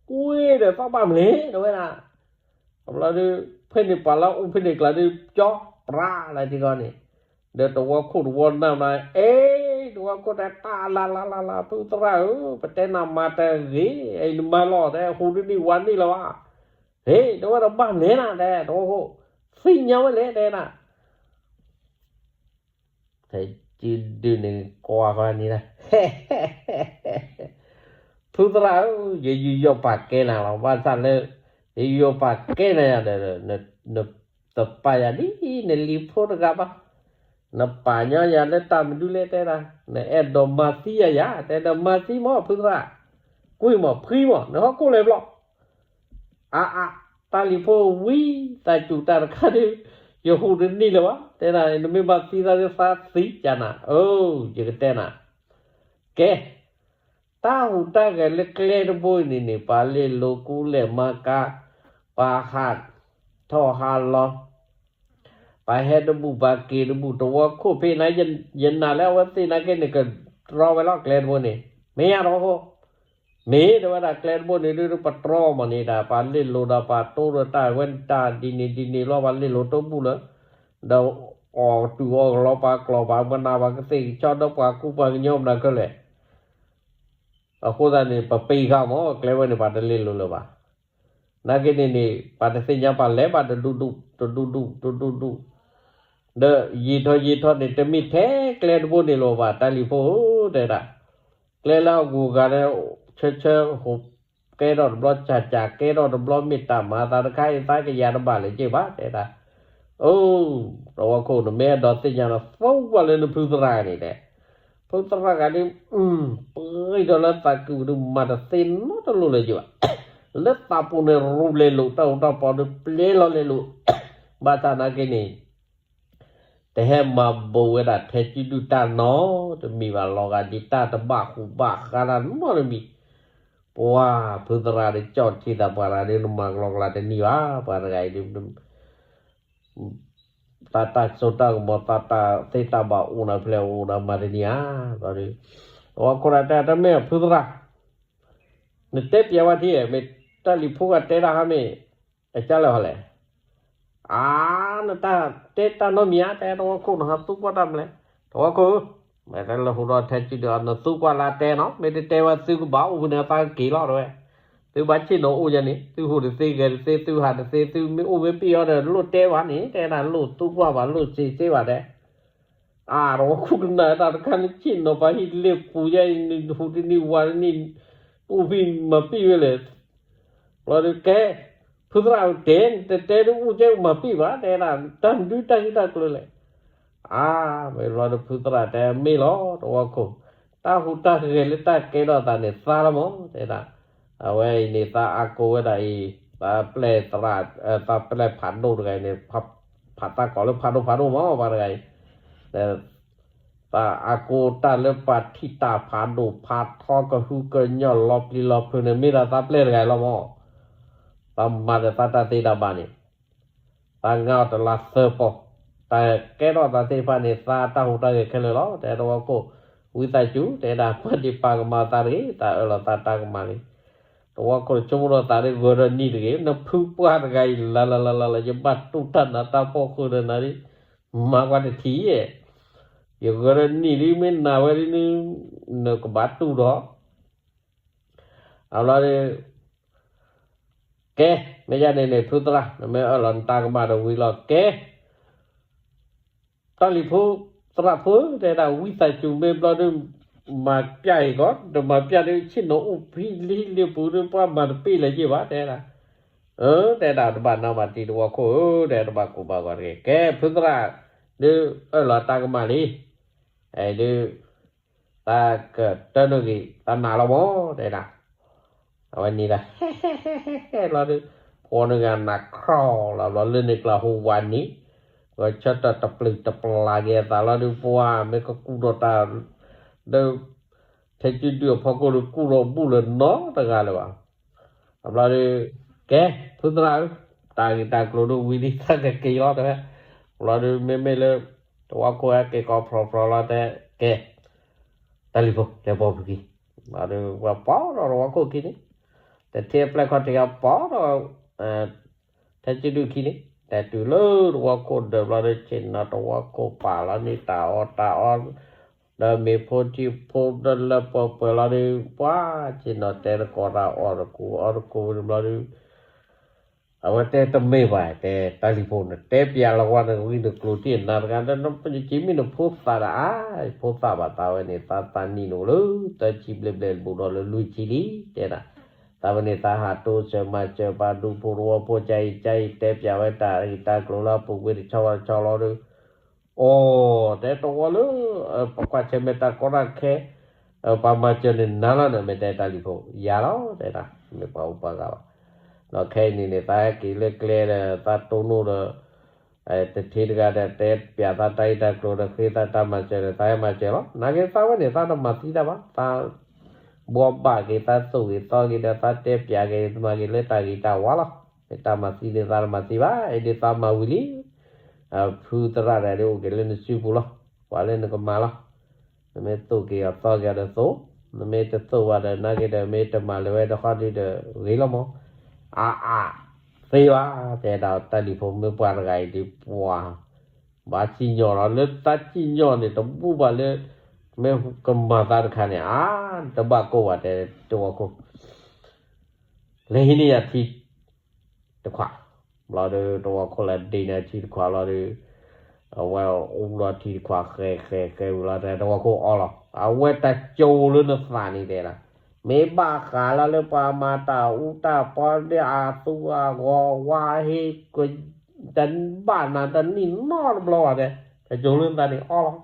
ကွ့ဒီးသီၣ်ဘၣ်မလဲၣ် တဲဝဲဒၣ်, အဘျီဒီး ဖဲန့ၣ်ပှၤလၢအူဖဲန့ၣ်ကျါဒီး ကၠီပြးလၢထံဂီၢ်န့ၣ်, ဒီးတဝီခိၣ်တဝီနၢ်မး အ့ တဝီခိၣ်တဲတၢ်လၢ်လၢ်လၢ်လၢ် ဖုသရၣ်ဧၢ, ပတဲနၤမၤတဂ့ၤ, အံၤနမၤလီၤတဲ ဟူးတနံၣ်ဝါနံၣ်လၢၤဘၣ်, ဟ့ၣ် တဲဝဲဒၣ်ဘၣ်လဲၣ်နၤတဲ တဝီခိၣ်, သ့ၣ်ညါဝဲလဲၣ်တဲနၤ ထဲစုဒုန့ၣ် ကွၢ်ဃီန့ၣ်လၢ ဖုသရၣ်ဧၢ, ယယူးယီၣ်ပာ်ကဲနၤလီၤ. ဘၣ်ဆၣ်လၢ ယယူးယီၣ်ပာ်ကဲနၤယၤဒီး နတပာ်ယၤဒ်နလံၤဖိတဂၤဘၣ်. နပာ်ညီယၤလၢတၢ်မနုၤလဲၣ်တဲဒၣ်, နအဲၣ်ဒိးမၤသံယၤယၤ တဲဒီးမၤသံမးဖုသရၣ်, ကွံာ်မးဖှံမး နဟီၣ်ခိၣ်လဲၤဘျီ အါအါ, တၢ်လံၤဖိဝံသးစူၤတၢ်တခါဒုး, ယဟူးတနံၣ်လၢၤဘၣ်, တဲဒၣ် နမ့ၢ်ဘၣ်သံသးသးသံကနၤ, အၢ ယကတဲနၤ, ကဲ, တၢ်ဟူးတၢ်ဂဲၤလၢကျဲတဘိအံၤန့ၣ်န့ၣ် ပှၤလဲၤလိာ်ကူလဲၤမၤကၤ, ပှၤဟးထီၣ်ဟးလီၤ ပှၤဟဲတဘူၣ်ပှၤက့ၤတဘူၣ် တဝီခိၣ်ဖဲနၤ, ယနာ်လၢအဝဲသ့ၣ်နာ်က့န့ၣ် ကတြီဝဲလီၤကျဲတဘိန့ၣ်, မ့ၢ်ယါတဝီခိၣ်, မ့ၢ်တဲဝဲဒၣ်ကျဲတဘိန့ၣ်ဒုး ပတြီမးန့ၣ်ဒၣ် ပှၤလဲၤလိာ်ဒီးပှၤတိဒီးတၢ်ဝဲတၢ်ဒ်န့ၣ်ဒ်န့ၣ်လီၤ ပှၤလဲၤလိာ်တဘူၣ်လၢ ဒီးအီၣ်တူၢ်အီၣ်ကလီပှၤကျီၢ်ပှၤပနၢ်ပှၤကသ့ၣ်ကဆီဒီးပှၤကူပှၤကညီမနၤခဲလၢာ် အဃိသတးန့ၣ် ပပ့ၤဃာ်မး ကျဲဝဲန့ၣ် ပှၤတလဲၤလိာ်လၢၤဘၣ်. နာ်က့န့ၣ်န့ၣ် ပှၤတသ့ၣ်ညါပှၤလဲၤဘၣ်တဒူၣ်ဒူၣ် တဒူၣ်ဒူၣ် တဒူၣ်ဒူၣ်, ဒီးယံာ်ထီၣ်ယံာ်ထီၣ်န့ၣ် တမ့ၢ်ထဲကျဲတဘိန့ၣ်လီၤဘၣ် တၢ်လံၤဖိဧၢ တဲဒၣ်, ကျဲလၢအဂုၤအဂၤန့ၣ် ဆၢဆၢဟိး ကဲထီၣ်တဘျီ ကၠၢ်ကၠၢ် ကဲထီၣ်တဘျီ မ့ၢ်တၢ်မၤသးတခါအံၤ သးကယၤတဘၣ်လၢၤက့ၤဘၣ် တဲဒၣ်, အိ တဝီခိၣ် နမ့ၢ်အဲၣ်ဒိးသ့ၣ်ညါဒီး သီဝဲလၢနဖုသရၣ်န့ၣ်တဲ, ဖုသရၣ်ဂၤဒုး ပှဲၤဒီးလၢသးကုၢ်ဒုး မၤတသ့နီတလိၤလၢၤယဘၣ်, လၢသးပူၤန့ၣ် ရူလဲၤလိာ် တၢ်အိၣ်တၢ်ပီဒုး ပျဲလီၤလဲၤလိာ်, ဘၣ်ဆၣ်နာ်က့န့ၣ် တဟဲမၤဘူးဝဲဒၣ်ထဲစုဒုၣ်တၢ်နီတမံၤဘၣ် လီၤဂာ်ဒ်တၢ်တဘၣ်ဟူးဘၣ်ဃးတၢ်နီတမံၤ, ပှၤဖုသရၣ်ဒုး ကၠီၣ်ထံသးပှၢ်တဂၤဒုး နမၤကလီကလီတနံၤဘၣ် ပှၤတဂၤအံၤဒုး သးတၢ်စိတၢ်ကမီၤ သးတၢ်သ့တၢ်ဘၣ်အိၣ်နၤဖဲလဲၣ်အိၣ်နၤမၤတနံၤဧါ, ဒီး အဝဲခိၣ်နၢ်တဲတမ့ၢ်ဖုသရၣ်, နတဲပျဲဝဲထံၣ်မ့ၢ် တၢ်လံၤဖိဂၤတဲဒၣ်ဟါမ့ၢ် အကၢ်လၢာ်ဟီလဲၣ်, အါ, နတၢ်တဲတၢ်နီတမံၤဧါ, တဲတဝီခိၣ် နဟးသူကွၢ်တၢ်မလဲၣ်, တဝီခိၣ်, မ့ၢ်တၢ်လၢဟူဒီးထဲကံဒုး နသူကွၢ်လၢတဲနီၤ, မ့ၢ်တတဲဝဲသုကဘၣ်အိၣ်ဖဲန့ၣ်သးက့ၤလီၤတဲဝဲ, သုဘၣ်ဆ့ၣ်နီၤအိၣ်ယဲန့ၣ် သုဟူးတသ့ဂဲၤတသ့ သုဟးတသ့ သုမ့ၢ်အိၣ်မ့ၢ်ပံၣ်အီၤဒီး လိၣ်တဲဘၣ်န့ၣ် တဲဒၣ်လိၣ်သူကွၢ်ဘၣ် လိၣ်စ့စ့ဘၣ်တဲ အါ တဝီခိၣ်ကနၣ်တၢ်တခါန့ၣ် ဆ့ၣ်နီၤပာ်ဟံၣ်လ့ပူၤယဲအံၤ ဟူးတနံၤဝၤတနံၤ အိၣ်ဖဲမၤပံၣ်ဝဲလဲၣ်, ဘျီဒီးကဲ, ဖုသရၣ်တဲ နတတဲဒုးအိၣ်ကဲမၤပံၣ်ဘၣ် တဲဒၣ် တၢ်ဒုးတၢ်ဂ့ၢ်တၢ်ကျိၤလဲၣ်, အါ, မ့ၢ်ဘျီဒီးဖုသရၣ်တဲမ့ၢ်လီၤ တဝီခိၣ်, တၢ်ဟူးတၢ်ဂဲၤလၢတၢ်ကဲထီၣ်သးန့ၣ် သါလီၤမး တဲဒၣ်, အဝဲအံၤန့ၣ် သးအါကိးဝဲဒၣ်အံၤ, သးပျဲၢ်သရၣ်, သးပျဲၢ်ဖးဒိၣ်တဂၤအံၤန့ၣ်, ဖးသးကိးလၢဖးဒိၣ်ဖးဒိၣ်မး ပှၤတဂၤအံၤ, သးအါကိးတၢ်လၢပှၤထံၣ်တၢ်ဖးဒိၣ်ဖးထီကဟုကညီၢ်လီၤပျံၤလီၤဖုးန့ၣ် မ့ၢ်ဒၣ်သးပျဲၢ်တဂၤအံၤလီၤမး, သးမၤဒီးသးတၢ်သ့တၢ်ဘၣ်န့ၣ်, သးငါအီၤတလါသၢပီၢ်, တၢ်ကဲထီၣ်သးသ့ၣ်တဖၣ်န့ၣ် သးတၢ်ဟူးတၢ်ဂဲၤခဲလၢာ်လီၤ တဲတဝီခိၣ်, ဝံသးစူၤ တဲဒၣ်ပာ်ဒံးပာ်ကမၣ်သးတဂ့ၤ, သးအၢၣ်လီၤသးတၢ်ကမၣ်လံ တဝီခိၣ် ဆိကမိၣ်ဒီးသးဒ်ဂၢၤဒီးနံၣ်တဂ့ၤ, နဖုပှၢ်တဂၤအံၤ လၢလၢလၢလၢ ယဘၣ်တူၢ်တၢ်နးတၢ်ဖှီၣ်ဃုာ်ဒီးနၤဒ်, မၤကွၢ်တထံၣ်ယဲၢ်, ယဂၢၤဒီးနံၣ်ဒ်မ့ၢ်နၤဝဲဒ်န့ၣ်, နကဘၣ်တူၢ်ဒီး, အဘျီဒီး, ကဲ, မ့ၢ်ယၤန့ၣ်န့ၣ် ဖုသရၣ် နမ့ၢ်အၢၣ်လီၤနတၢ်ကမၣ်ဒီးဝံၤလီၤ ကဲ တၢ်လံၤဖိ, သရၣ်ဖိ တဲဒၣ် ဝံသးစူၤမ့ၢ်ဘျီဒုး, မၤပျၢ်အံၤကီး, တမၤပျၢ်ဒုး ဆ့ၣ်နီၤအိၣ်ဖဲလံလ့ပူၤဒုး ပှၤမၤတပ့ၢ်လၢၤက့ၤဘၣ် တဲဒၣ်, အၢ တဲဒၣ် တဘၣ်နီဘၣ်တံၢ် တဝီခိၣ်ဧၢ, တဲတဘၣ်ကိၢ်ဘၣ်ဂီၤတဂ့ၤ, ကဲ ဖုသရၣ်, ဒုးအၢၣ်လီၤတၢ်ကမၣ်လံ, ဒုး သးကတၢၢ်နီၣ်ဂံၢ် သးနာ်လီၤမး တဲဒၣ် အဝဲန့ၣ်ဒီး ဟဲဟဲဟဲဟဲလီၤဒုး, ဖီနဂၤနၤခီလီၤဘျီ လၢန့ၣ်ကျါဟူးဝးနံၤ, ဂဲၤဆၢထၢၣ်တပျုာ်တပျၢ်က့ၤအသးလီၤဒုး ပှၤမ့ၢ်ကကူၣ်ဒီးတၢ်, ဒီး ထဲကုဒုအဖီခိၣ်ဒုး ကူၣ်ဒီးဘူၣ်လၢၤနီတဂၤလၢၤဘၣ်. အဘျီဒုး, ကဲ, ဖုသရၣ်ဧၢ, တၢ်ဂ့ၢ်တၢ်ကျိၤဒုးဝံၤလံ သးကက့ၤလီၤတဲဝဲ, ဘျီဒုး မ့မ့ၢ်လၢ တဝီခိၣ်ဟဲက့ၤကီးဖျိဖျိလီၤတဲ, ကဲ တၢ်လံၤဖိ လဲၤပိာ်ဖုခံ, ဘျီဒုး ပှၤပိာ်ဒီးတဝီခိၣ်ခံန့ၣ်, တထံၣ်အပျဲၢ်ခီၣ်ထံးအပိာ်ဒီး ထဲကုဒုခံန့ၣ်, တဲတုၤလၢတဝီခိၣ်ဒၢးဘျီဒုး ဆ့ၣ်နီၤတဝီခိၣ်ပာ်လီၤန့ၢ်တၢ်အီၣ်တၢ်အီ, ဒီးမ့ၤဖိထံဖိဒီးလၢပှဲၤပှဲၤလီၤဒုး ပှၤဆ့ၣ်နီၤတဲတကိးတၢ်အီၣ်တကိးအီတကိးဝံၤတဘျီဒုး အဝဲတဲတမ့ၢ်ဘၣ် တဲတၢ်လံၤဖိန့ၣ် တဲပျးလီၤဝဲနဂံၢ်နကျိၤတံၢ်နၤတဂၤ ဒီးနပက့မ့ၢ်နဖိသၣ်ဒၣ်ဧါ, ဖိသၣ်ဘၣ်သးဝဲန့ၣ် သးသးနံၣ်နအိၣ်လၢ သၢဆံဘျဲၣ်ဘျဲၣ်ဘူးဒီးလၢလွံၢ်ဆံလံ တဲဒၣ်, သးဝဲန့ၣ် သးဟးတိစၢၤမၤစၢၤပှၤဒူဖိတဝီဖိ ကအံၤကအံၤ တဲပျးဝဲတၢ်ဂ့ၢ်တၢ်ကျိၤလၢအပူၤကွံာ်တဆီဘၣ်တဆီလီၤဒီး အိ, တဲတဝီလၢ ပကွၢ်ဆၢၣ်မဲာ်တၢ်ကီတၢ်ခဲ ပှၤမၤစၢၤန့ၣ်နၤလီၤန့ၣ် မ့ၢ်တဲတၢ်လံၤဖိ ယၤလီၤ တဲဒၣ် မ့ၢ်ပှၤအိၣ်ပှၤဂၤဘၣ်. ဒီးခဲအံၤန့ၣ်န့ၣ် သးဟဲက့ၤလၢကျဲဒီး သးတိၢ်နီၣ်ဒီး တထံတဂၤဒီး တဲပျးသးတၢ်ဂ့ၢ်တၢ်ကျိၤဒီး ဃ့သးတၢ်မၤစၢၤဒီး သးဟဲမၤစၢၤလီၤ. နာ်က့သးဝဲန့ၣ် သးတမၤသံတၢ်ဘၣ်, သး ဘှီဘၣ်က့ၤ သးသိၣ်က့ၤသီက့ၤဒီး သးတဲပျးက့ၤ မၤက့ၤလၢတၢ်ဂ့ၤတၢ်ဝါလီၤ. မ့ၢ်တၢ်မၤသံန့ၣ် သးတမၤသံဘၣ်, အံၤဒ်သးမၤဝံၤလံ ဖုသရၣ်တဂၤဒ်အိၣ်က့ၤလၢနစုပူၤလီၤ. ပှၤလၢနကမၤလီၤ. နမ့ၢ်သိၣ်က့ၤအီၤသီက့ၤအီၤဒီးသိၣ်, နမ့ၢ်တသိၣ်ဘၣ်ဒီး နာ်က့ဒီး မ့ၢ်တမၤလၢၤဝဲတခီဒုဒီး ဂ့ၤလီၤမး. အါအါ, သ့ဘၣ်, တဲဒၣ်တၢ်လံၤဖိမ့ၢ်ပှၤတဂၤအံၤဒ်ပှၤ ဘၣ်စံၣ်ညီၣ်လီၤ လၢသးစံၣ်ညီၣ်န့ၣ် တဘူၣ်ဘၣ်လၢ မ့ၢ်ကမၤသးတခါန့ၣ် အါ တဘၣ်ကိၢ်ဘၣ်တဲတဝီခိၣ် လဲၤဟံးန့ၢ်ယၤထံတခွး, ဘျီဒီးတဝီခိၣ်လဲၤဒ့န့ၢ်ထံတခွးလီၤဒီး အဝဲအိၣ်ဘျီထံတခွးဃဲဃဲဃဲဝံၤလီၤ တဲတဝီခိၣ်အီလီၤ. အဝဲတၢ်ကၠိလၢနသးန့ၣ်တဲဒၣ် မ့ၢ်ဘၣ်ဃးလၢလၢပှၤမၤတၢ်အူတၢ်ပီလၢအသူအဂီၤဝါဟ့ တဘၣ်နၤတနံၣ်နီတဘျီဘၣ်တဲ တၢ်ကၠိလၢနသးန့ၣ်အီလီၤ.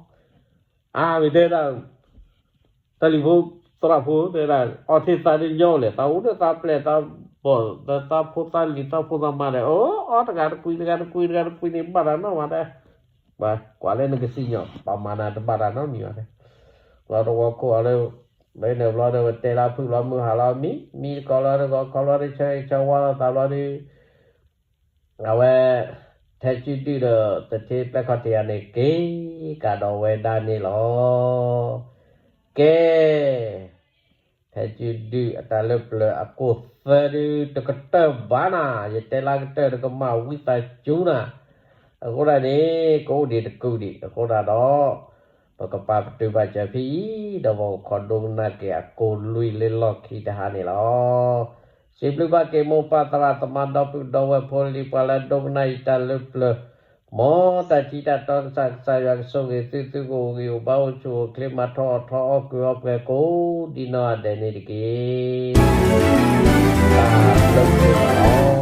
အါ မ့ၢ်တဲဒၣ် တၢ်လံၤဖိ သရၣ်ဖိ တဲဒၣ် အီထံၣ်သးဒ်ညီလဲၣ် သးအိၣ်ဒီးသးပျဲၢ်သးဘီၣ် သးဖိသးလံၤသးဖိသးမါဒီး အိ အီတဂၤတကွံတဂၤတကွံတဂၤတကွံန့ၣ် ဘၣ်တၢ်နီၢ်မးတဲ ပှၤကွၢ်လၢနကစံၣ်ညီၣ် ပှၤမၤနၤတဘၣ်တၢ်နီတမံၤဘၣ်တဲ ဘျီတဝီခိၣ်အီၤဒီး မ့ၢ်န့ၣ်ဘျီဒီး ဝဲတဲလၢဖုၣ်လီၤမုၢ်ဟါလီၤမံ မံတကိးလီၤတကိးခီလီၤတဆၢဂ့ၤဆၢဝါလီၤသးဘျီဒီး အဝဲ ထဲကုဒုဒီး သထ့ပျဲၢ်ခီၣ်ထံးယၤန့ၣ် က့ၤကဒီးဝဲဒၣ်န့ၣ်လီၤ. ကဲ ထဲကုဒုအတၢ်လၢပျၢၤအကိၢ် သၢဒုတကတၢၢ်ဘၣ်နၤ, ယတဲလၢကတၢၢ်တကမၣ်ဝံသးစူၤနၤ, အဃိဒၣ်န့ၣ် ကအိၣ်ဒံးတကုာ်ဒံး အဃိဒၣ်ဒီး ပကပာ်ပတုာ်ဘၣ်စၢၤဖဲအံၤ ဒီးပကခိးဒိကနၣ်က့ၤအကိၢ်လွံၢ်လၢလီၢ်ခံတဟါန့ၣ်လီၤ. စံးဘျုးဘၣ်က့ၤမိၢ်ပၢ်သရၣ်သမါဒီပုၢ်ဒီဝဲၢ်ဖိလံၤ ပှၤလၢဒိကနၣ်ယတၢ်လၢပျၢၤ မ်တၢ်ထံၣ်တၢ်တီကစၢ် ကစၢ်ယွၤကဆိၣ်ဂ့ၤသု သုကအိၣ်ဂံၢ်အိၣ်ဘါ အိၣ်ဆူၣ်အိၣ်ချ့ မၤထီၣ်အီၣ်ထီၣ် အီၣ်ကုာ်အီပှဲၤကိးဒံနီၢ်ဂၤဒဲးန့ၣ်တက့ၢ်. တၢ်ဘျုးဒိၣ်မးလီၤ.